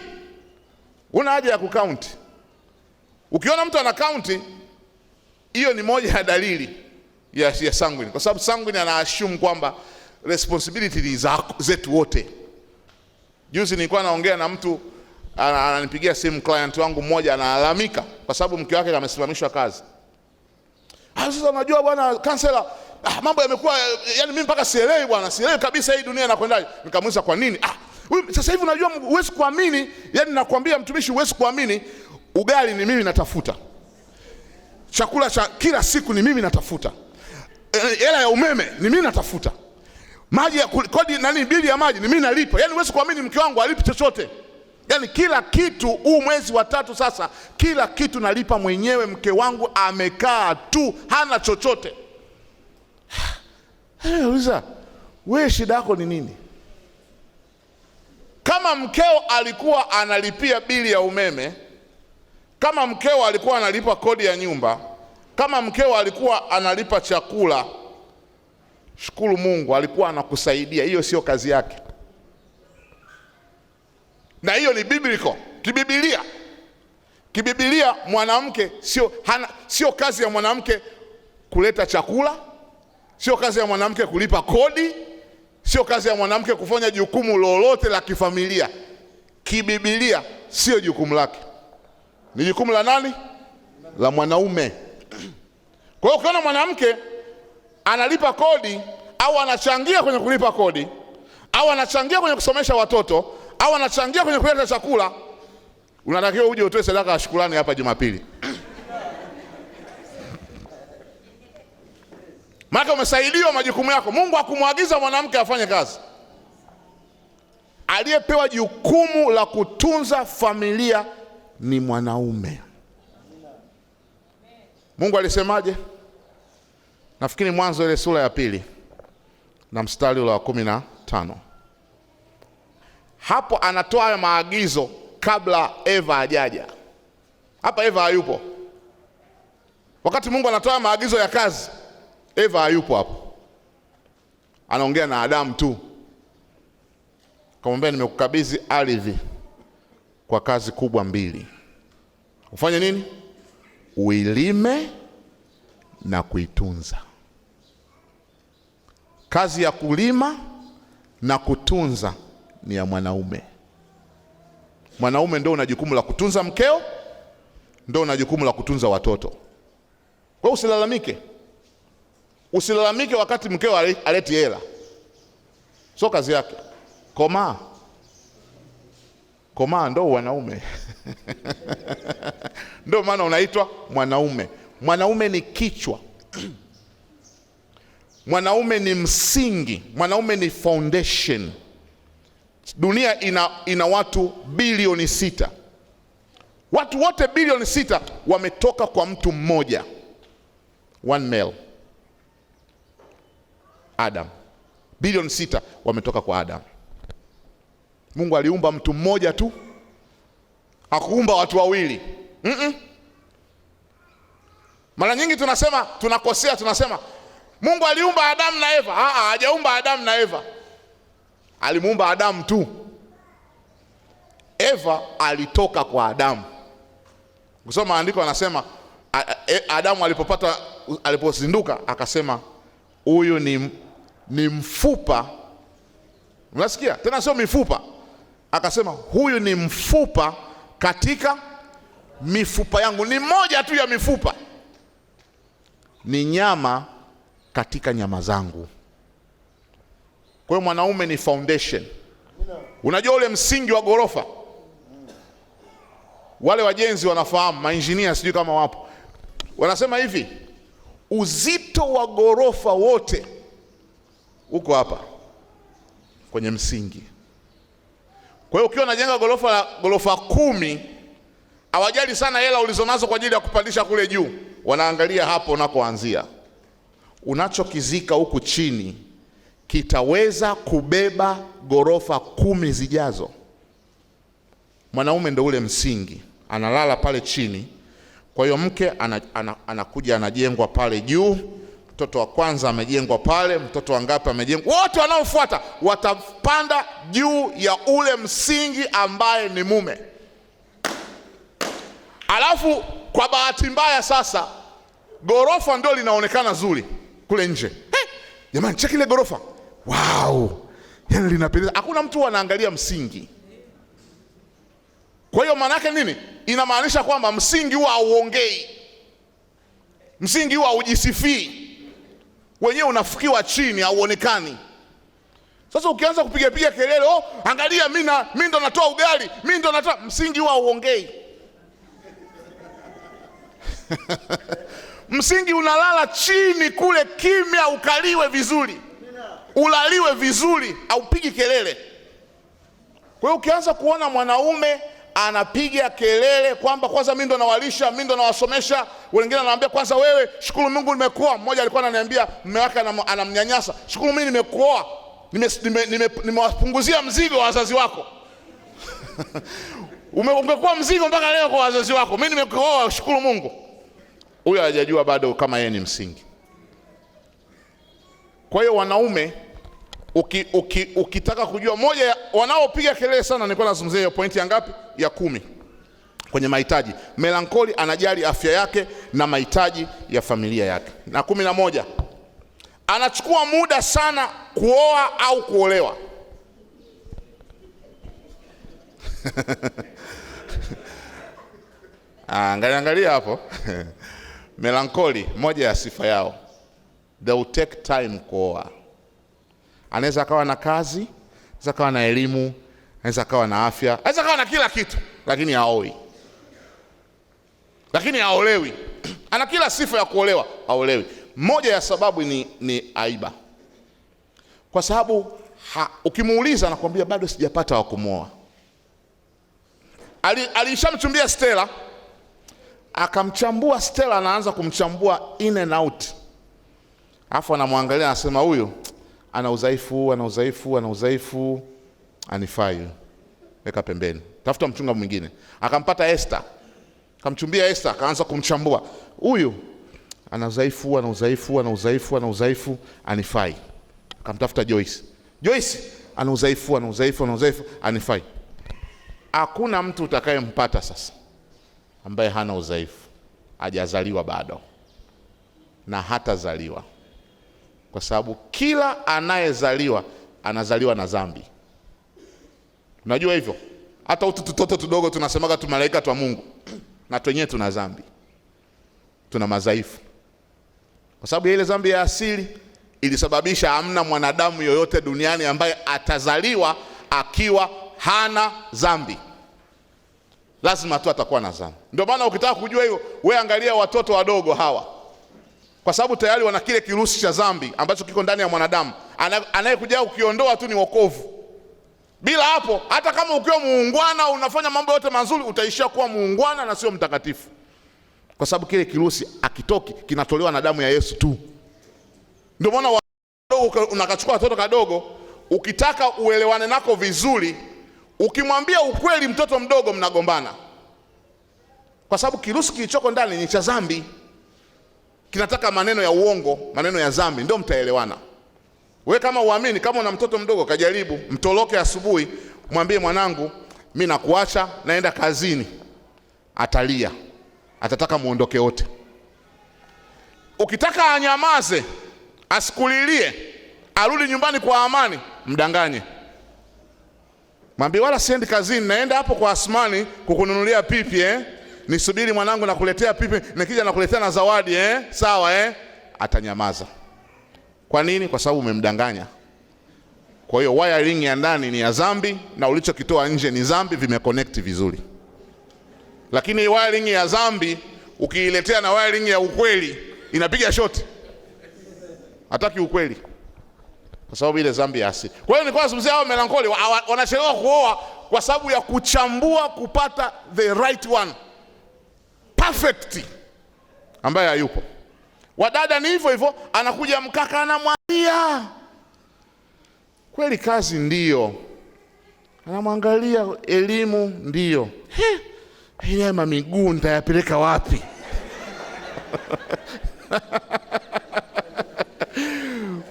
Una haja ya kukaunti? Ukiona mtu ana kaunti, hiyo ni moja ya dalili ya sanguine, kwa sababu sanguine ana assume kwamba responsibility ni zetu wote. Juzi nilikuwa naongea na mtu, ananipigia simu, client wangu mmoja analalamika kwa sababu mke wake amesimamishwa kazi. Sasa unajua bwana kansela, mambo yamekuwa, yani mimi mpaka sielewi bwana, sielewi kabisa hii dunia inakwendaje. Nikamuuliza kwa nini? Sasa hivi unajua huwezi kuamini, yani nakwambia mtumishi huwezi kuamini, ugali ni mimi natafuta, chakula cha kila siku ni mimi natafuta, hela ya umeme ni mimi natafuta, maji ya kodi nani, bili ya maji ni mimi nalipa. Yani huwezi kuamini mke wangu alipi chochote. Yani kila kitu, huu mwezi wa 3 sasa kila kitu nalipa mwenyewe, mke wangu amekaa tu hana chochote. Uliza, wewe shida yako ni nini? Kama mkeo alikuwa analipia bili ya umeme, kama mkeo alikuwa analipa kodi ya nyumba, kama mkeo alikuwa analipa chakula, shukuru Mungu alikuwa anakusaidia. Hiyo sio kazi yake. Na hiyo ni biblical, kibibilia. Kibibilia mwanamke sio kazi ya mwanamke kuleta chakula, sio kazi ya mwanamke kulipa kodi, sio kazi ya mwanamke kufanya jukumu lolote la kifamilia. Kibibilia sio jukumu lake. Ni jukumu la nani? La mwanaume. Kwa hiyo ukiona mwanamke analipa kodi au anachangia kwenye kulipa kodi au anachangia kwenye kusomesha watoto au anachangia kwenye kuleta chakula, unatakiwa uje utoe sadaka ya shukrani hapa Jumapili. Maana umesaidiwa majukumu yako. Mungu hakumwagiza mwanamke afanye kazi. Aliyepewa jukumu la kutunza familia ni mwanaume. Mungu alisemaje? Nafikiri Mwanzo ile sura ya 2 na mstari ule wa 15. Hapo anatoa maagizo kabla Eva hajaja. Hapa Eva hayupo. Wakati Mungu anatoa maagizo ya kazi, Eva hayupo hapo. Anaongea na Adamu tu. Akamwambia nimekukabidhi ardhi kwa kazi kubwa 2. Ufanye nini? Uilime na kuitunza. Kazi ya kulima na kutunza ni ya mwanaume. Mwanaume ndio una jukumu la kutunza mkeo, ndio una jukumu la kutunza watoto. Kwa hiyo usilalamike. Usilalamike wakati mkeo aleti hela. Sio kazi yake. Komaa. Komaa ndo wanaume. Ndio maana unaitwa mwanaume. Mwanaume ni kichwa. Mwanaume ni msingi. Mwanaume ni foundation. Dunia ina watu bilioni 6. Watu wote bilioni 6 wametoka kwa mtu mmoja. One male. Adam. Bilioni 6 wametoka kwa Adam. Mungu aliumba mtu mmoja tu. Hakuumba watu wawili. Mara nyingi tunasema, tunakosea, tunasema Mungu aliumba Adam na Eva. Hajaumba Adam na Eva. Alimuumba Adam tu. Eva alitoka kwa Adamu. Ukisoma maandiko anasema Adamu alipozinduka akasema huyu ni mfupa. Unasikia? Tena sio mifupa. Akasema huyu ni mfupa katika mifupa yangu. Ni moja tu ya mifupa. Ni nyama katika nyama zangu. Kwa hiyo mwanaume ni foundation. Unajua ule msingi wa gorofa? Wale wajenzi wanafahamu, maengineer sijui kama wapo. Wanasema hivi, uzito wa gorofa wote uko hapa kwenye msingi. Kwa hiyo ukiwa unajenga gorofa 10, hawajali sana hela ulizonazo kwa ajili ya kupandisha kule juu. Wanaangalia hapo unakoanzia. Unachokizika huku chini kitaweza kubeba gorofa 10 zijazo. Mwanaume ndo ule msingi, analala pale chini. Kwa hiyo mke anakuja anajengwa pale juu. Mtoto wa kwanza amejengwa pale, mtoto wa ngapi amejengwa. Wote wanaofuata watapanda juu ya ule msingi ambaye ni mume. Alafu kwa bahati mbaya sasa gorofa ndio linaonekana zuri kule nje. Hey, jamani check ile gorofa. Wow. Yaani linapendeza. Hakuna mtu anaangalia msingi. Kwa hiyo maana yake nini? Inamaanisha kwamba msingi huwa hauongei. Msingi huwa haujisifii. Wenyewe unafukiwa chini, hauonekani. Sasa ukianza kupiga piga kelele, oh, angalia mimi ndo natoa ugali, mimi ndo natoa, msingi huwa hauongei. Msingi unalala chini kule kimya, ukaliwe vizuri. Ulaliwe vizuri, haupigi kelele. Kwa hiyo ukianza kuona mwanaume anapiga kelele kwamba kwanza mimi ndo nawalisha, mimi ndo nawasomesha, wengine anawaambia kwanza wewe shukuru Mungu nimekuoa. Mmoja alikuwa ananiambia mume wake anamnyanyasa, shukuru mimi nimekuoa, nimewapunguzia mzigo wa wazazi wako. Ungekuwa mzigo mpaka leo kwa wazazi wako, mimi nimekuoa, shukuru Mungu. Huyo hajajua bado kama yeye ni msingi. Kwa hiyo wanaume ukitaka kujua moja wanaopiga kelele sana, nilikuwa nazungumzia hiyo pointi ya ngapi? Ya 10 kwenye mahitaji. Melancholi anajali afya yake na mahitaji ya familia yake. Na 11, anachukua muda sana kuoa au kuolewa. Angalia hapo. Melancholi, moja ya sifa yao, they will take time kuoa. Anaweza akawa na kazi, anaweza akawa na elimu, anaweza akawa na afya, anaweza akawa na kila kitu, lakini haoi. Lakini haolewi. Ana kila sifa ya kuolewa, haolewi. Moja ya sababu ni aiba. Kwa sababu ukimuuliza anakuambia bado sijapata wa kumuoa. Alishamchumbia Stella, akamchambua Stella, anaanza kumchambua in and out. Alafu anamwangalia anasema huyu ana udhaifu, ana udhaifu, ana udhaifu, anifai. Weka pembeni. Tafuta mchunga mwingine. Akampata Esther. Akamchumbia Esther, akaanza kumchambua. Huyu ana udhaifu, ana udhaifu, ana udhaifu, ana udhaifu, anifai. Akamtafuta Joyce. Joyce ana udhaifu, ana udhaifu, ana udhaifu, anifai. Hakuna mtu utakayempata sasa ambaye hana udhaifu. Hajazaliwa bado. Na hatazaliwa. Kwa sababu kila anayezaliwa anazaliwa na dhambi. Unajua hivyo? Hata utu tutoto tudogo tunasemaga tu malaika twa Mungu. Na wenyewe tuna dhambi. Tuna madhaifu. Kwa sababu ile dhambi ya asili ilisababisha hamna mwanadamu yoyote duniani ambaye atazaliwa akiwa hana dhambi. Lazima tu atakuwa na dhambi. Ndio maana ukitaka kujua hiyo, wewe angalia watoto wadogo hawa, kwa sababu tayari wana kile kirusi cha dhambi ambacho kiko ndani ya mwanadamu. Anayekuja ukiondoa tu ni wokovu. Bila hapo, hata kama ukiwa muungwana unafanya mambo yote mazuri, utaishia kuwa muungwana na sio mtakatifu, kwa sababu kile kirusi akitoki, kinatolewa na damu ya Yesu tu. Ndio maana wadogo, unakachukua watoto kadogo, ukitaka uelewane nako vizuri, ukimwambia ukweli mtoto mdogo mnagombana, kwa sababu kirusi kilichoko ndani ni cha dhambi, kinataka maneno ya uongo, maneno ya dhambi, ndio mtaelewana. We kama uamini, kama una mtoto mdogo kajaribu, mtoroke asubuhi, mwambie mwanangu, mimi nakuacha naenda kazini, atalia, atataka muondoke wote. Ukitaka anyamaze, asikulilie, arudi nyumbani kwa amani, mdanganye. Mwambie wala siendi kazini, naenda hapo kwa Asmani kukununulia pipi Nisubiri mwanangu, nakuletea pipi, nikija nakuletea na zawadi Sawa Atanyamaza. Kwa nini? Kwa sababu umemdanganya. Kwa hiyo wiring ya ndani ni ya dhambi na ulichokitoa nje ni dhambi, vimeconnect vizuri. Lakini wiring ya dhambi ukiiletea na wiring ya ukweli inapiga shoti. Hataki ukweli, kwa sababu ile dhambi ya asili. Kwa hiyo nilikuwa nazungumzia hao melancholi wanachelewa kuoa kwa sababu ya kuchambua kupata the right one perfect, ambaye hayupo. Wadada ni hivyo hivyo, anakuja mkaka anamwambia kweli kazi ndio, anamwangalia elimu ndio, ile miguu nitayapeleka wapi?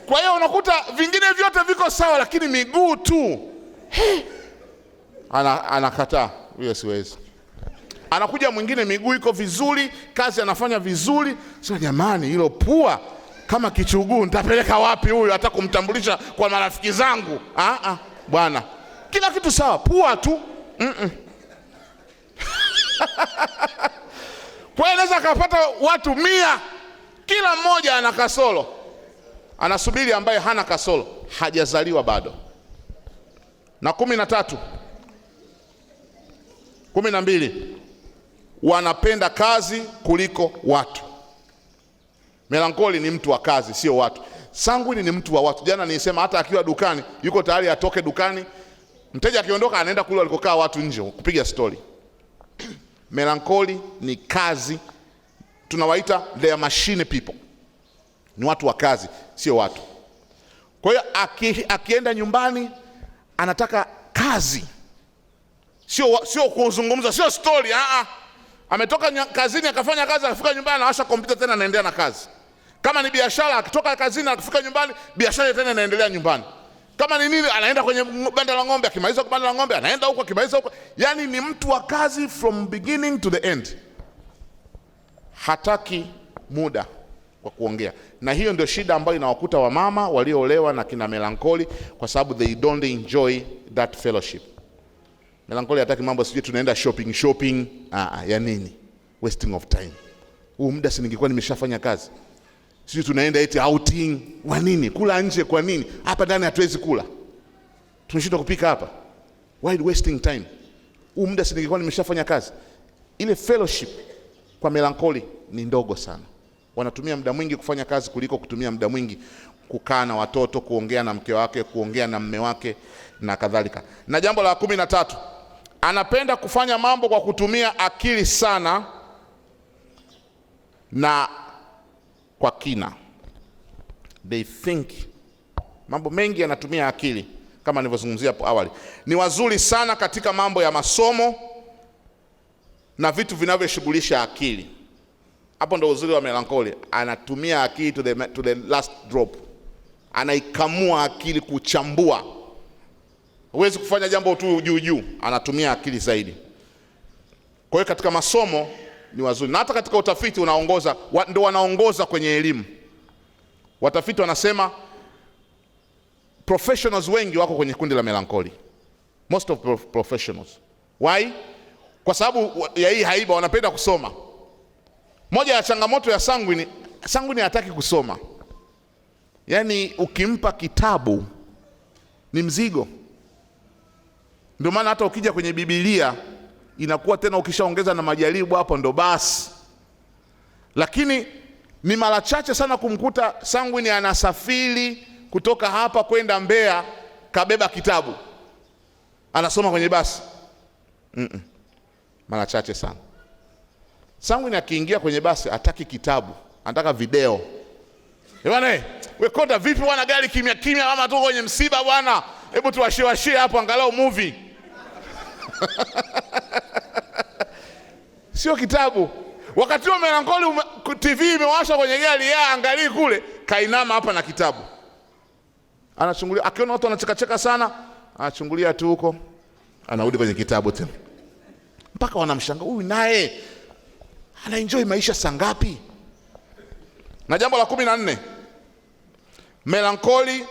Kwa hiyo unakuta vingine vyote viko sawa, lakini miguu tu anakataa, huyo siwezi. Anakuja mwingine miguu iko vizuri, kazi anafanya vizuri, sasa jamani, hilo pua kama kichuguu nitapeleka wapi huyu, hata kumtambulisha kwa marafiki zangu? Bwana, kila kitu sawa, pua tu. Kwa hiyo anaweza akapata watu 100, kila mmoja ana kasoro, anasubiri ambaye hana kasoro, hajazaliwa bado. Na 13, 12, wanapenda kazi kuliko watu. Melancholi ni mtu wa kazi, sio watu. Sanguini ni mtu wa watu. Jana nilisema hata akiwa dukani yuko tayari atoke dukani, mteja akiondoka anaenda kule walikokaa watu nje kupiga story. Melancholi ni kazi, tunawaita they are machine people, ni watu wa kazi, sio watu. Kwa hiyo akienda nyumbani anataka kazi, sio kuzungumza, sio story. Ametoka kazini akafanya kazi, akafika nyumbani anawasha kompyuta tena anaendelea na kazi. Kama ni biashara, akitoka kazini akifika nyumbani biashara tena inaendelea nyumbani. Kama ni nini, anaenda kwenye banda la ng'ombe, akimaliza banda la ng'ombe anaenda huko, akimaliza huko. Yani ni mtu wa kazi from beginning to the end. Hataki muda wa kuongea. Na hiyo ndio shida ambayo inawakuta wamama walioolewa na kina melancholi, kwa sababu they don't enjoy that fellowship. Melancholi hataki mambo sijui tunaenda shopping. Ya nini? Wasting of time. Huu muda si ningekuwa nimeshafanya kazi. Sijui tunaenda eti outing, kwa nini? Kula nje kwa nini? Hapa ndani hatuwezi kula. Tumeshindwa kupika hapa. Why wasting time? Huu muda si ningekuwa nimeshafanya kazi. Ile fellowship kwa melancholi ni ndogo sana. Wanatumia muda mwingi kufanya kazi kuliko kutumia muda mwingi kukaa na watoto, kuongea na mke wake, kuongea na mme wake na kadhalika. Na jambo la 13, anapenda kufanya mambo kwa kutumia akili sana na kwa kina. They think. Mambo mengi yanatumia akili kama nilivyozungumzia hapo awali. Ni wazuri sana katika mambo ya masomo na vitu vinavyoshughulisha akili. Hapo ndo uzuri wa melancholi, anatumia akili to the last drop. Anaikamua akili kuchambua. Huwezi kufanya jambo tu juu juu, anatumia akili zaidi. Kwa hiyo katika masomo ni wazuri. Na hata katika utafiti unaongoza, ndio wanaongoza kwenye elimu. Watafiti wanasema professionals wengi wako kwenye kundi la melancholi. Most of professionals. Why? Kwa sababu ya hii haiba, wanapenda kusoma. Moja ya changamoto ya sanguine, Sanguine hataki kusoma, yaani ukimpa kitabu ni mzigo. Ndio maana hata ukija kwenye Biblia inakuwa tena ukishaongeza na majaribu hapo ndo basi. Lakini ni mara chache sana kumkuta sanguine anasafiri kutoka hapa kwenda Mbeya kabeba kitabu anasoma kwenye basi. Mara chache sana. Sanguine akiingia kwenye basi hataki kitabu, anataka video. Bwana, we konda vipi bwana, gari kimya kimya kama tuko kwenye msiba bwana. Hebu tuwashie washie hapo angalau movie. Sio kitabu. Wakati huo melankoli TV imewashwa kwenye gari, ya angalii kule, kainama hapa na kitabu. Anachungulia, akiona watu wanachekacheka sana, anachungulia tu huko, anarudi kwenye kitabu tena. Mpaka wanamshangaa, huyu naye anaenjoy maisha saa ngapi? Na jambo la 14, melankoli.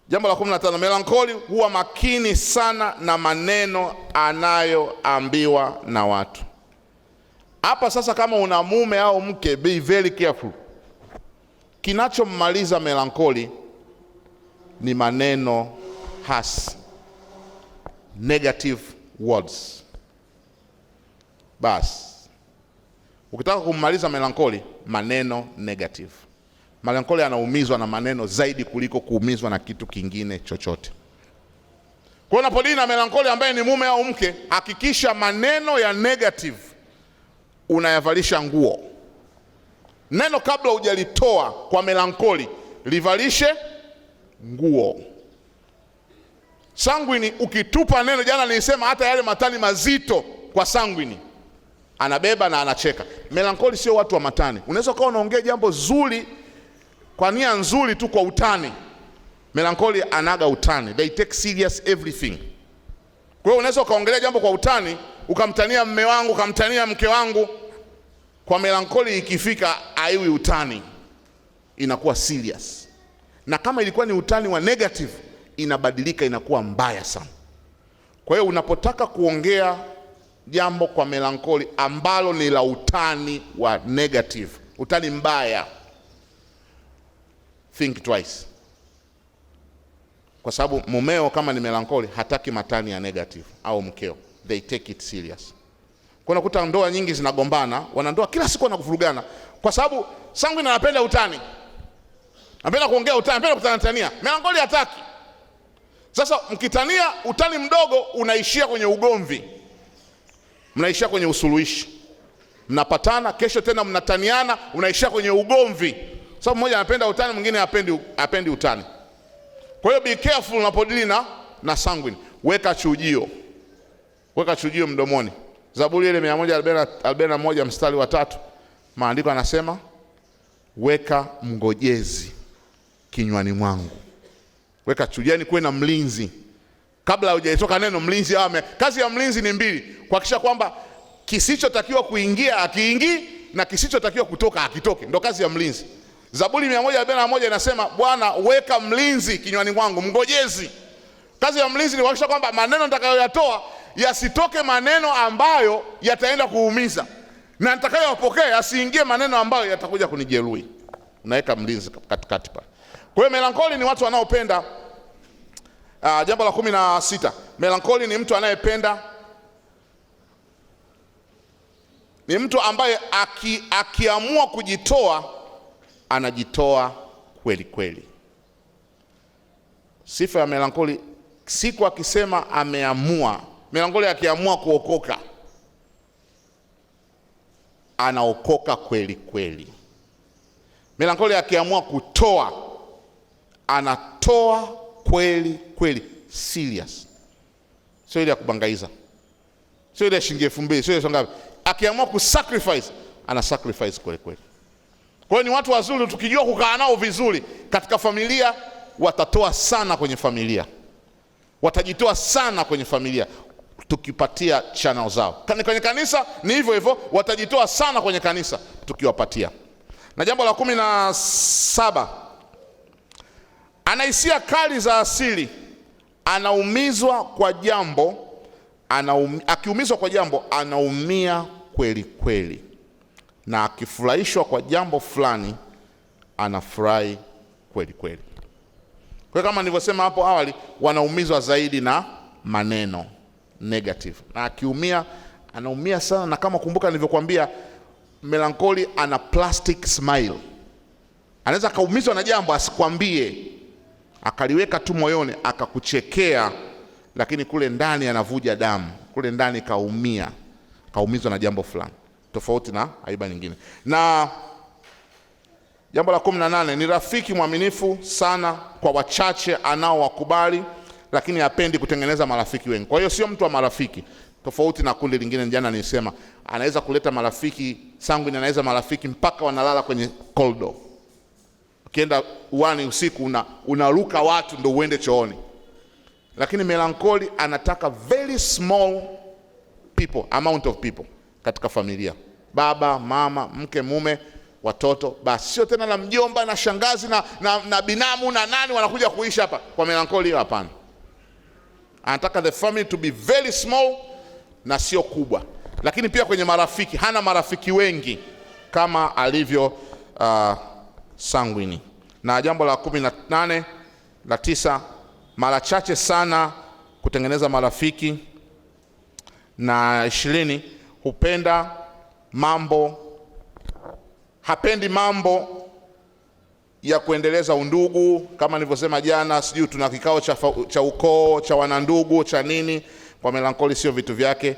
Jambo la 15, melankoli huwa makini sana na maneno anayoambiwa na watu. Hapa sasa, kama una mume au mke, be very careful. Kinachommaliza melankoli ni maneno hasi, negative words. Bas, ukitaka kummaliza melankoli, maneno negative. Melankoli anaumizwa na maneno zaidi kuliko kuumizwa na kitu kingine chochote. Kwa hiyo unapodili na melankoli ambaye ni mume au mke, hakikisha maneno ya negative unayavalisha nguo. Neno kabla hujalitoa kwa melankoli, livalishe nguo. Sanguini ukitupa neno, jana nilisema hata yale matani mazito kwa sanguini anabeba na anacheka. Melankoli sio watu wa matani. Unaweza ukawa unaongea jambo zuri kwa nia nzuri tu kwa utani. Melankoli anaga utani. They take serious everything. Kwa hiyo unaweza ukaongelea jambo kwa utani, ukamtania mme wangu, ukamtania mke wangu. Kwa melankoli ikifika haiwi utani, inakuwa serious. Na kama ilikuwa ni utani wa negative, inabadilika inakuwa mbaya sana. Kwa hiyo unapotaka kuongea jambo kwa melankoli ambalo ni la utani wa negative, utani mbaya, think twice. Kwa sababu mumeo kama ni melankoli hataki matani ya negative, au mkeo, they take it serious. Kwa unakuta ndoa nyingi zinagombana, wanandoa kila siku wanakuvurugana kwa sababu sanguine anapenda utani, anapenda kuongea utani, anapenda kutanatania. Melankoli hataki. Sasa mkitania utani mdogo unaishia kwenye ugomvi, mnaishia kwenye usuluhishi, mnapatana, kesho tena mnataniana, unaishia kwenye ugomvi. Sababu mmoja anapenda utani, mwingine hapendi utani. Kwa hiyo be careful unapodili na sanguine. Weka chujio, weka chujio mdomoni. Zaburi ile 141 mstari wa 3, maandiko anasema weka mngojezi kinywani mwangu. Weka chujio, yani kuwe na mlinzi. Kabla hujaitoka neno mlinzi ame. Kazi ya mlinzi ni mbili: kuhakikisha kwamba kisichotakiwa kuingia akiingii na kisichotakiwa kutoka akitoke. Ndio kazi ya mlinzi. Zaburi 141 inasema Bwana weka mlinzi kinywani mwangu, mngojezi. Kazi ya mlinzi ni kuhakikisha kwamba maneno nitakayoyatoa yasitoke maneno ambayo yataenda kuumiza, na nitakayopokea yasiingie maneno ambayo yatakuja kunijeruhi. Unaweka mlinzi katikati pale. Kwa hiyo melankoli ni watu wanaopenda. Jambo la 16, melankoli ni mtu anayependa, ni mtu ambaye akiamua kujitoa anajitoa kweli kweli. Sifa ya melankoli, siku akisema ameamua, melankoli akiamua kuokoka anaokoka kweli kweli. Melankoli akiamua kutoa anatoa kweli kweli, serious. Sio ile ya kubangaiza, sio ile ya shilingi 2000, sio ile ngapi. Akiamua kusacrifice ana sacrifice kweli kweli. Kwa hiyo ni watu wazuri, tukijua kukaa nao vizuri katika familia, watatoa sana kwenye familia, watajitoa sana kwenye familia tukipatia channel zao. Kwenye kanisa ni hivyo hivyo, watajitoa sana kwenye kanisa tukiwapatia. Na jambo la 17, ana hisia kali za asili, anaumizwa kwa jambo, akiumizwa kwa jambo anaumia kweli kweli. na akifurahishwa kwa jambo fulani anafurahi kweli kweli. Kwa kama nilivyosema hapo awali, wanaumizwa zaidi na maneno negative, na akiumia anaumia sana. Na kama kumbuka nilivyokuambia, melancholy ana plastic smile. Anaweza akaumizwa na jambo asikwambie, akaliweka tu moyoni, akakuchekea, lakini kule ndani anavuja damu, kule ndani kaumia, kaumizwa na jambo fulani, tofauti na aiba nyingine. Na jambo la 18 ni rafiki mwaminifu sana kwa wachache anaowakubali, lakini hapendi kutengeneza marafiki wengi. Kwa hiyo sio mtu wa marafiki, tofauti na kundi lingine. Jana nilisema anaweza kuleta marafiki sanguine, anaweza marafiki mpaka wanalala kwenye corridor. Ukienda uani usiku unaruka watu ndio uende chooni. Lakini melancholy anataka very small people, amount of people katika familia, baba, mama, mke, mume, watoto, basi. Sio tena na mjomba na shangazi na binamu na nani wanakuja kuishi hapa. Kwa melancholy hiyo hapana. Anataka the family to be very small na sio kubwa. Lakini pia kwenye marafiki, hana marafiki wengi kama alivyo sanguini. Na jambo la 18 la 9, mara chache sana kutengeneza marafiki. Na 20, hupenda mambo, hapendi mambo ya kuendeleza undugu. Kama nilivyosema jana, sijui tuna kikao cha ukoo, cha wanandugu, cha nini. Kwa melancholy sio vitu vyake.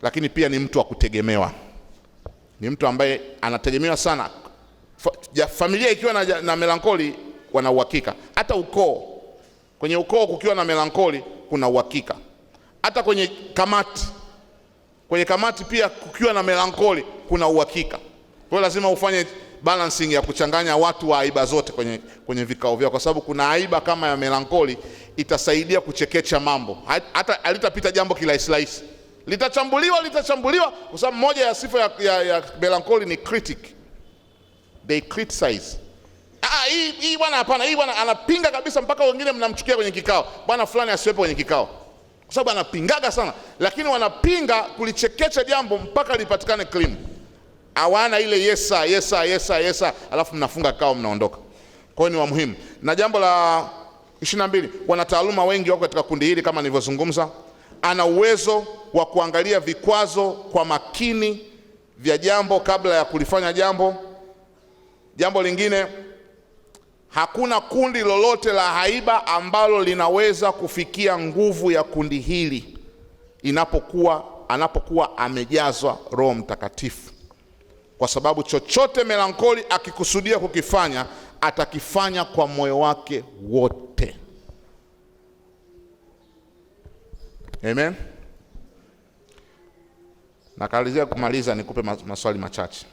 Lakini pia ni mtu wa kutegemewa, ni mtu ambaye anategemewa sana. Familia ikiwa na melancholy wana uhakika. Hata ukoo, kwenye ukoo kukiwa na melancholy kuna uhakika. Hata kwenye kamati, kwenye kamati pia kukiwa na melancholy kuna uhakika. Kwa hiyo lazima ufanye balancing ya kuchanganya watu wa aiba zote kwenye vikao vyao, kwa sababu kuna aiba kama ya melancholy itasaidia kuchekecha mambo. Hata alitapita jambo kirahisi, litachambuliwa, kwa sababu moja ya sifa ya melancholy ni critic. They criticize. Hii bwana hapana, hii bwana anapinga kabisa mpaka wengine mnamchukia kwenye kikao. Bwana fulani asiwepo kwenye kikao, kwa sababu anapingaga sana. Lakini wanapinga kulichekecha jambo mpaka lipatikane clean. Hawana ile yesa yesa yesa yesa, alafu mnafunga kikao mnaondoka. Kwa hiyo ni wa muhimu. Na jambo la 22, wanataaluma wengi wako katika kundi hili kama nilivyozungumza. Ana uwezo wa kuangalia vikwazo kwa makini vya jambo kabla ya kulifanya jambo. Jambo lingine, hakuna kundi lolote la haiba ambalo linaweza kufikia nguvu ya kundi hili anapokuwa amejazwa Roho Mtakatifu. Kwa sababu chochote melancholy akikusudia kukifanya, atakifanya kwa moyo wake wote. Amen. Nakalizia kumaliza, nikupe maswali machache.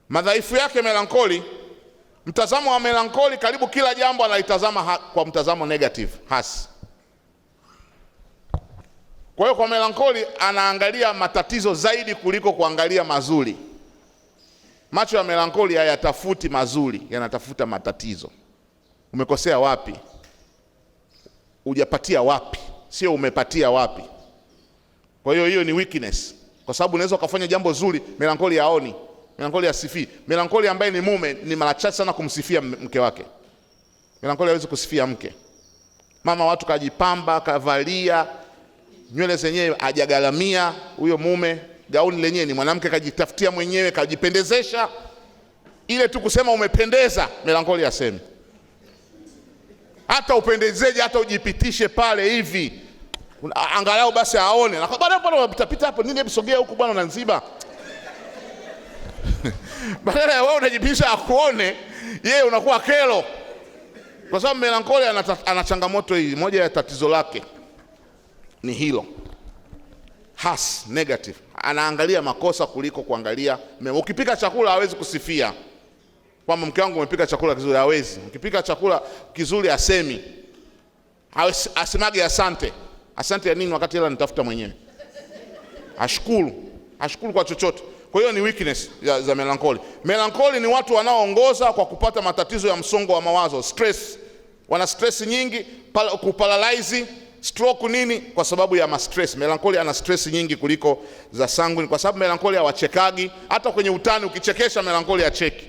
Madhaifu yake melancholy, mtazamo wa melancholy karibu kila jambo analitazama kwa mtazamo negative, hasi. Kwa hiyo kwa melancholy anaangalia matatizo zaidi kuliko kuangalia mazuri. Macho ya melancholy hayatafuti mazuri, yanatafuta matatizo. Umekosea wapi? Hujapatia wapi? Sio umepatia wapi. Kwa hiyo hiyo ni weakness. Kwa sababu unaweza ukafanya jambo zuri, melancholy haoni. Melancholy asifii. Melancholy ambaye ni mume ni mara chache sana kumsifia mke wake. Melancholy hawezi kusifia mke. Mama watu kajipamba, kavalia, nywele zenyewe hajagaramia huyo mume, gauni lenyewe ni mwanamke kajitafutia mwenyewe, kajipendezesha. Ile tu kusema umependeza, melancholy asemi. Hata upendezeje, hata ujipitishe pale hivi, angalau basi aone. Na bwana bwana unapita hapo nini, hebu sogea huku bwana unanziba. Badala ya wewe unajipitisha akuone, yeye unakuwa kero. Kwa sababu melancholy ana changamoto hii. Moja ya tatizo lake ni hilo. Has negative. Anaangalia makosa kuliko kuangalia mema. Ukipika chakula hawezi kusifia kwamba mke wangu umepika chakula kizuri, hawezi. Ukipika chakula kizuri asemi. Asemage asante. Asante ya nini wakati hela nitafuta mwenyewe? Ashukuru kwa chochote. Kwa hiyo ni weakness za melancholy. Melancholy ni watu wanaoongoza kwa kupata matatizo ya msongo wa mawazo, stress. Wana stress nyingi, kuparalyze, stroke nini, kwa sababu ya ma-stress. Melancholia ana stress nyingi kuliko za sanguine, kwa sababu melancholia hawachekagi. Hata kwenye utani ukichekesha melancholia hacheki.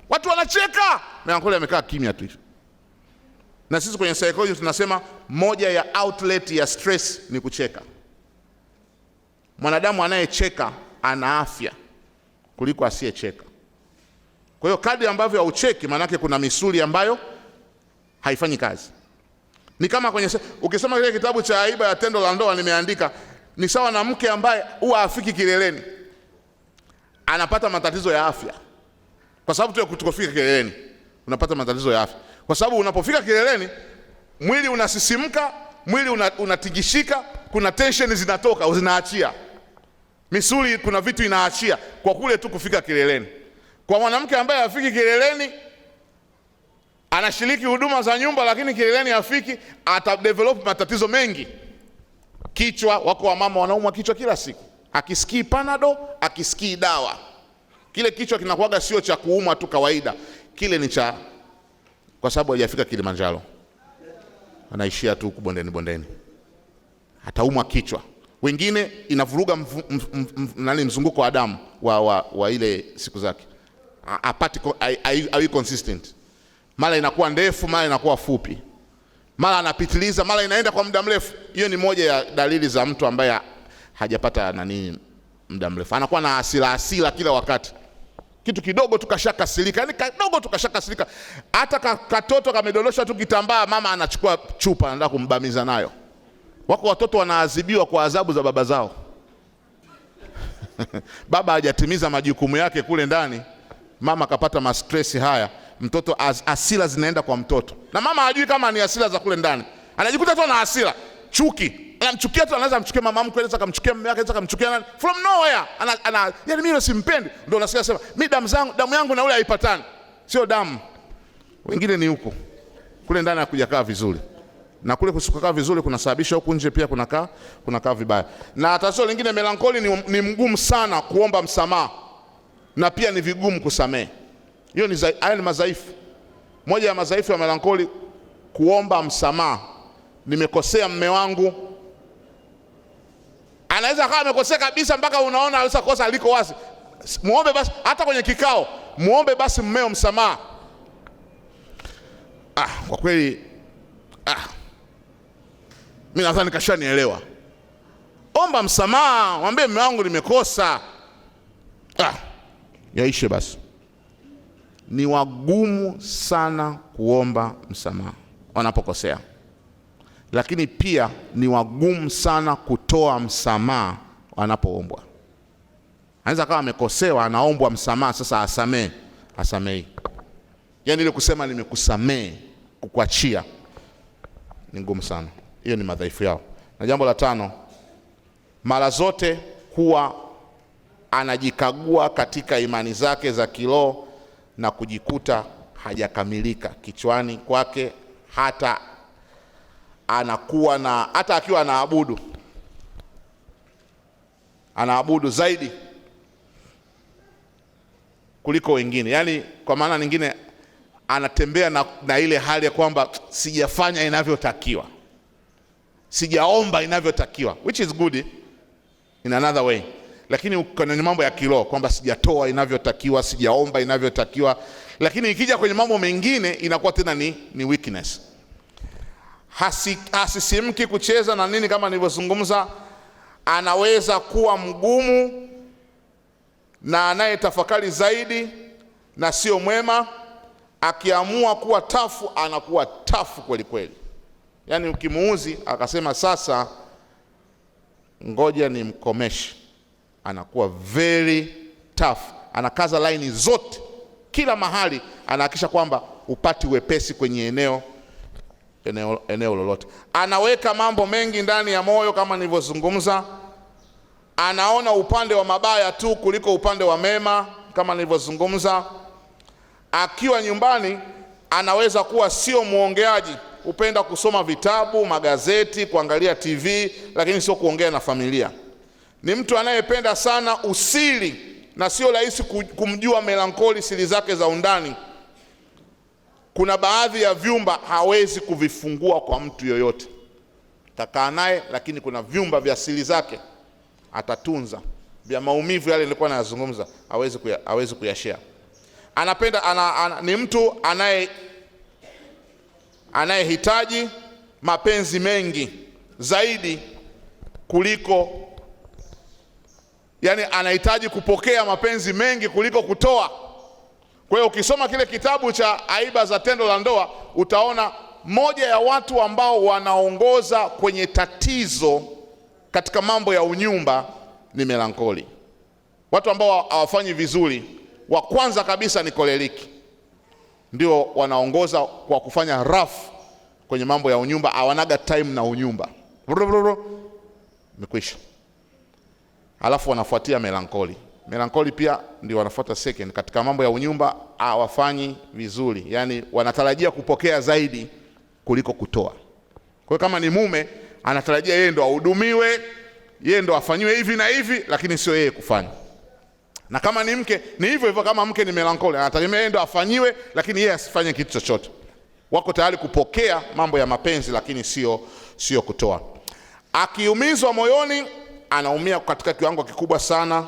Watu wanacheka, melancholia amekaa kimya tu. Na sisi kwenye psychology tunasema moja ya outlet ya stress ni kucheka. Mwanadamu anayecheka ana afya kuliko asiyecheka. Kwa hiyo kadri ambavyo haucheki, maanake kuna misuli ambayo haifanyi kazi. Ni kama kwenye ukisoma kile kitabu cha Aiba ya Tendo la Ndoa nimeandika, ni sawa na mke ambaye huwa hafiki kileleni, anapata matatizo ya afya kwa sababu tu ya kutokufika kileleni. Unapata matatizo ya afya kwa sababu unapofika kileleni mwili unasisimka, mwili unatingishika, kuna tension zinatoka, zinaachia misuli, kuna vitu inaachia kwa kule tu kufika kileleni. Kwa mwanamke ambaye hafiki kileleni, anashiriki huduma za nyumba lakini kileleni hafiki, atadevelop matatizo mengi. Kichwa, wako wamama wanaumwa kichwa kila siku, akisikii panado, akisikii dawa. Kile kichwa kinakuwaga sio cha kuumwa tu kawaida, kile ni cha kwa sababu hajafika Kilimanjaro, anaishia tu huku bondeni bondeni, ataumwa kichwa. Wengine inavuruga mzunguko wa damu wa ile siku zake, apati ai consistent, mara inakuwa ndefu, mara inakuwa fupi, mara anapitiliza, mara inaenda kwa muda mrefu. Hiyo ni moja ya dalili za mtu ambaye hajapata nani muda mrefu, anakuwa na hasira hasira kila wakati. Kitu kidogo tu kashakasirika, yani kidogo tu kashakasirika. Hata katoto kamedondosha tu kitambaa, mama anachukua chupa anataka kumbamiza nayo. Wako watoto wanaadhibiwa kwa adhabu za baba zao. Baba hajatimiza majukumu yake kule ndani, mama akapata ma-stress haya, mtoto hasira zinaenda kwa mtoto. Na mama hajui kama ni hasira za kule ndani. Anajikuta tu ana hasira, chuki. Anamchukia tu, anaweza amchukie mama mkwe, anaweza akamchukia mume wake, anaweza akamchukia nani. From nowhere. Yaani mimi simpendi. Ndio unasikia sema, mimi damu zangu, damu yangu na ule haipatani. Sio damu. Wengine ni huko. Kule ndani hakujakaa vizuri. Na kule kusikokaa vizuri kunasababisha huku nje pia kunakaa vibaya. Na tatizo lingine, melancholy ni mgumu sana kuomba msamaha. Na pia ni vigumu kusamehe. Hiyo ni haya ni madhaifu. Moja ya madhaifu ya melancholy, kuomba msamaha. Nimekosea mume wangu. Anaweza akawa amekosea kabisa mpaka unaona anaweza kosa liko wazi. Muombe basi hata kwenye kikao, muombe basi mmeo msamaha. Kwa kweli mimi nadhani kashanielewa. Omba msamaha, mwambie mume wangu nimekosa. Yaishe basi. Ni wagumu sana kuomba msamaha wanapokosea. Lakini pia ni wagumu sana kutoa msamaha wanapoombwa. Anaweza kama amekosewa, anaombwa msamaha, sasa asamee, asamei. Yaani ile kusema nimekusamee, kukuachia ni ngumu sana. Hiyo ni madhaifu yao. Na jambo la tano, mara zote huwa anajikagua katika imani zake za kiroho na kujikuta hajakamilika kichwani kwake, hata anakuwa na, hata akiwa anaabudu, anaabudu zaidi kuliko wengine. Yaani kwa maana nyingine anatembea na ile hali ya kwamba sijafanya inavyotakiwa, sijaomba inavyotakiwa, which is good in another way. Lakini kwenye mambo ya kiroho kwamba sijatoa inavyotakiwa, sijaomba inavyotakiwa, lakini ikija kwenye mambo mengine inakuwa tena ni weakness. Hasisimki kucheza na nini, kama nilivyozungumza. Anaweza kuwa mgumu na anayetafakari zaidi na sio mwema. Akiamua kuwa tafu anakuwa tafu kweli kweli. Yaani ukimuuzi akasema sasa ngoja nimkomeshe, anakuwa very tough, anakaza laini zote kila mahali, anahakikisha kwamba upati wepesi kwenye eneo lolote. Anaweka mambo mengi ndani ya moyo kama nilivyozungumza. Anaona upande wa mabaya tu kuliko upande wa mema kama nilivyozungumza. Akiwa nyumbani anaweza kuwa sio muongeaji, hupenda kusoma vitabu, magazeti, kuangalia TV, lakini sio kuongea na familia. Ni mtu anayependa sana usiri na sio rahisi kumjua melancholi siri zake za undani. Kuna baadhi ya vyumba hawezi kuvifungua kwa mtu yoyote. Atakaa naye, lakini kuna vyumba vya siri zake atatunza, vya maumivu yale nilikuwa nayazungumza hawezi kuyashare. Anapenda ni mtu anayehitaji mapenzi mengi zaidi kuliko, yani anahitaji kupokea mapenzi mengi kuliko kutoa. Kwa hiyo ukisoma kile kitabu cha Aiba za Tendo la Ndoa utaona moja ya watu ambao wanaongoza kwenye tatizo katika mambo ya unyumba ni melankoli. Watu ambao hawafanyi vizuri, wa kwanza kabisa ni koleriki, ndio wanaongoza kwa kufanya rafu kwenye mambo ya unyumba. Hawanaga time na unyumba, imekwisha. Alafu wanafuatia melankoli. Melankoli pia ndio wanafuata second katika mambo ya unyumba, hawafanyi vizuri, yani wanatarajia kupokea zaidi kuliko kutoa. Kwa hiyo kama ni mume anatarajia yeye ndo ahudumiwe, yeye ndo afanyiwe hivi na hivi, lakini sio yeye kufanya. Na kama ni mke ni hivyo hivyo, kama mke ni melankoli anategemea yeye ndo afanyiwe, lakini yeye asifanye kitu chochote. Wako tayari kupokea mambo ya mapenzi, lakini sio kutoa. Akiumizwa moyoni anaumia katika kiwango kikubwa sana,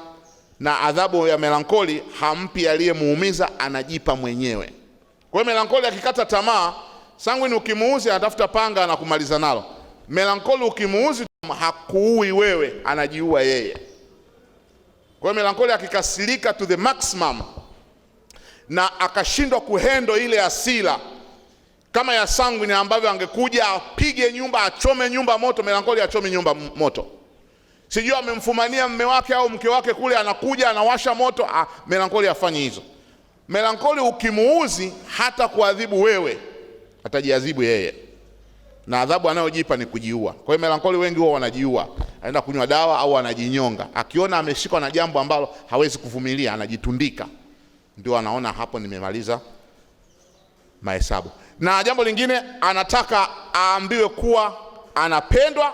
na adhabu ya melankoli hampi aliyemuumiza, anajipa mwenyewe. Kwa hiyo melankoli akikata tamaa, sanguini ukimuuzi anatafuta panga na kumaliza nalo. Melankoli ukimuuzi hakuui wewe, anajiua yeye. Kwa hiyo melankoli akikasirika to the maximum na akashindwa kuhendo ile hasira kama ya sanguini ambavyo angekuja apige nyumba, achome nyumba moto, melankoli achome nyumba moto. Sijui amemfumania mume wake au mke wake kule, anakuja anawasha moto. Melankoli afanye hizo. Melankoli ukimuuzi hata kuadhibu wewe, atajiadhibu yeye, na adhabu anayojipa ni kujiua. Kwa hiyo melankoli wengi huwa wanajiua, anaenda kunywa dawa au anajinyonga. Akiona ameshikwa na jambo ambalo hawezi kuvumilia, anajitundika, ndio anaona hapo nimemaliza mahesabu. Na jambo lingine, anataka aambiwe kuwa anapendwa,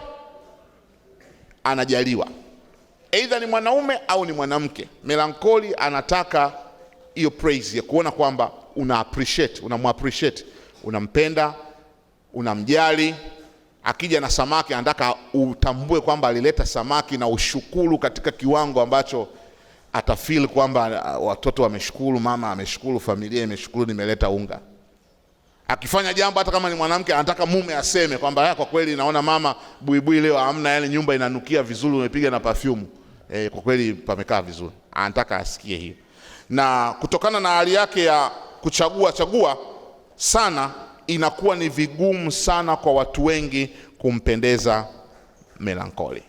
anajaliwa, aidha ni mwanaume au ni mwanamke. Melankoli anataka hiyo praise ya kuona kwamba una appreciate, unamappreciate, unampenda, unamjali. Akija na samaki anataka utambue kwamba alileta samaki na ushukuru katika kiwango ambacho atafeel kwamba watoto wameshukuru, mama ameshukuru, familia imeshukuru, nimeleta unga. Akifanya jambo hata kama ni mwanamke anataka mume aseme kwamba kwa kweli naona mama buibui leo hamna, yani nyumba inanukia vizuri, umepiga na perfume, kwa kweli pamekaa vizuri. Anataka asikie hiyo. Na kutokana na hali yake ya kuchagua chagua sana, inakuwa ni vigumu sana kwa watu wengi kumpendeza melankoli.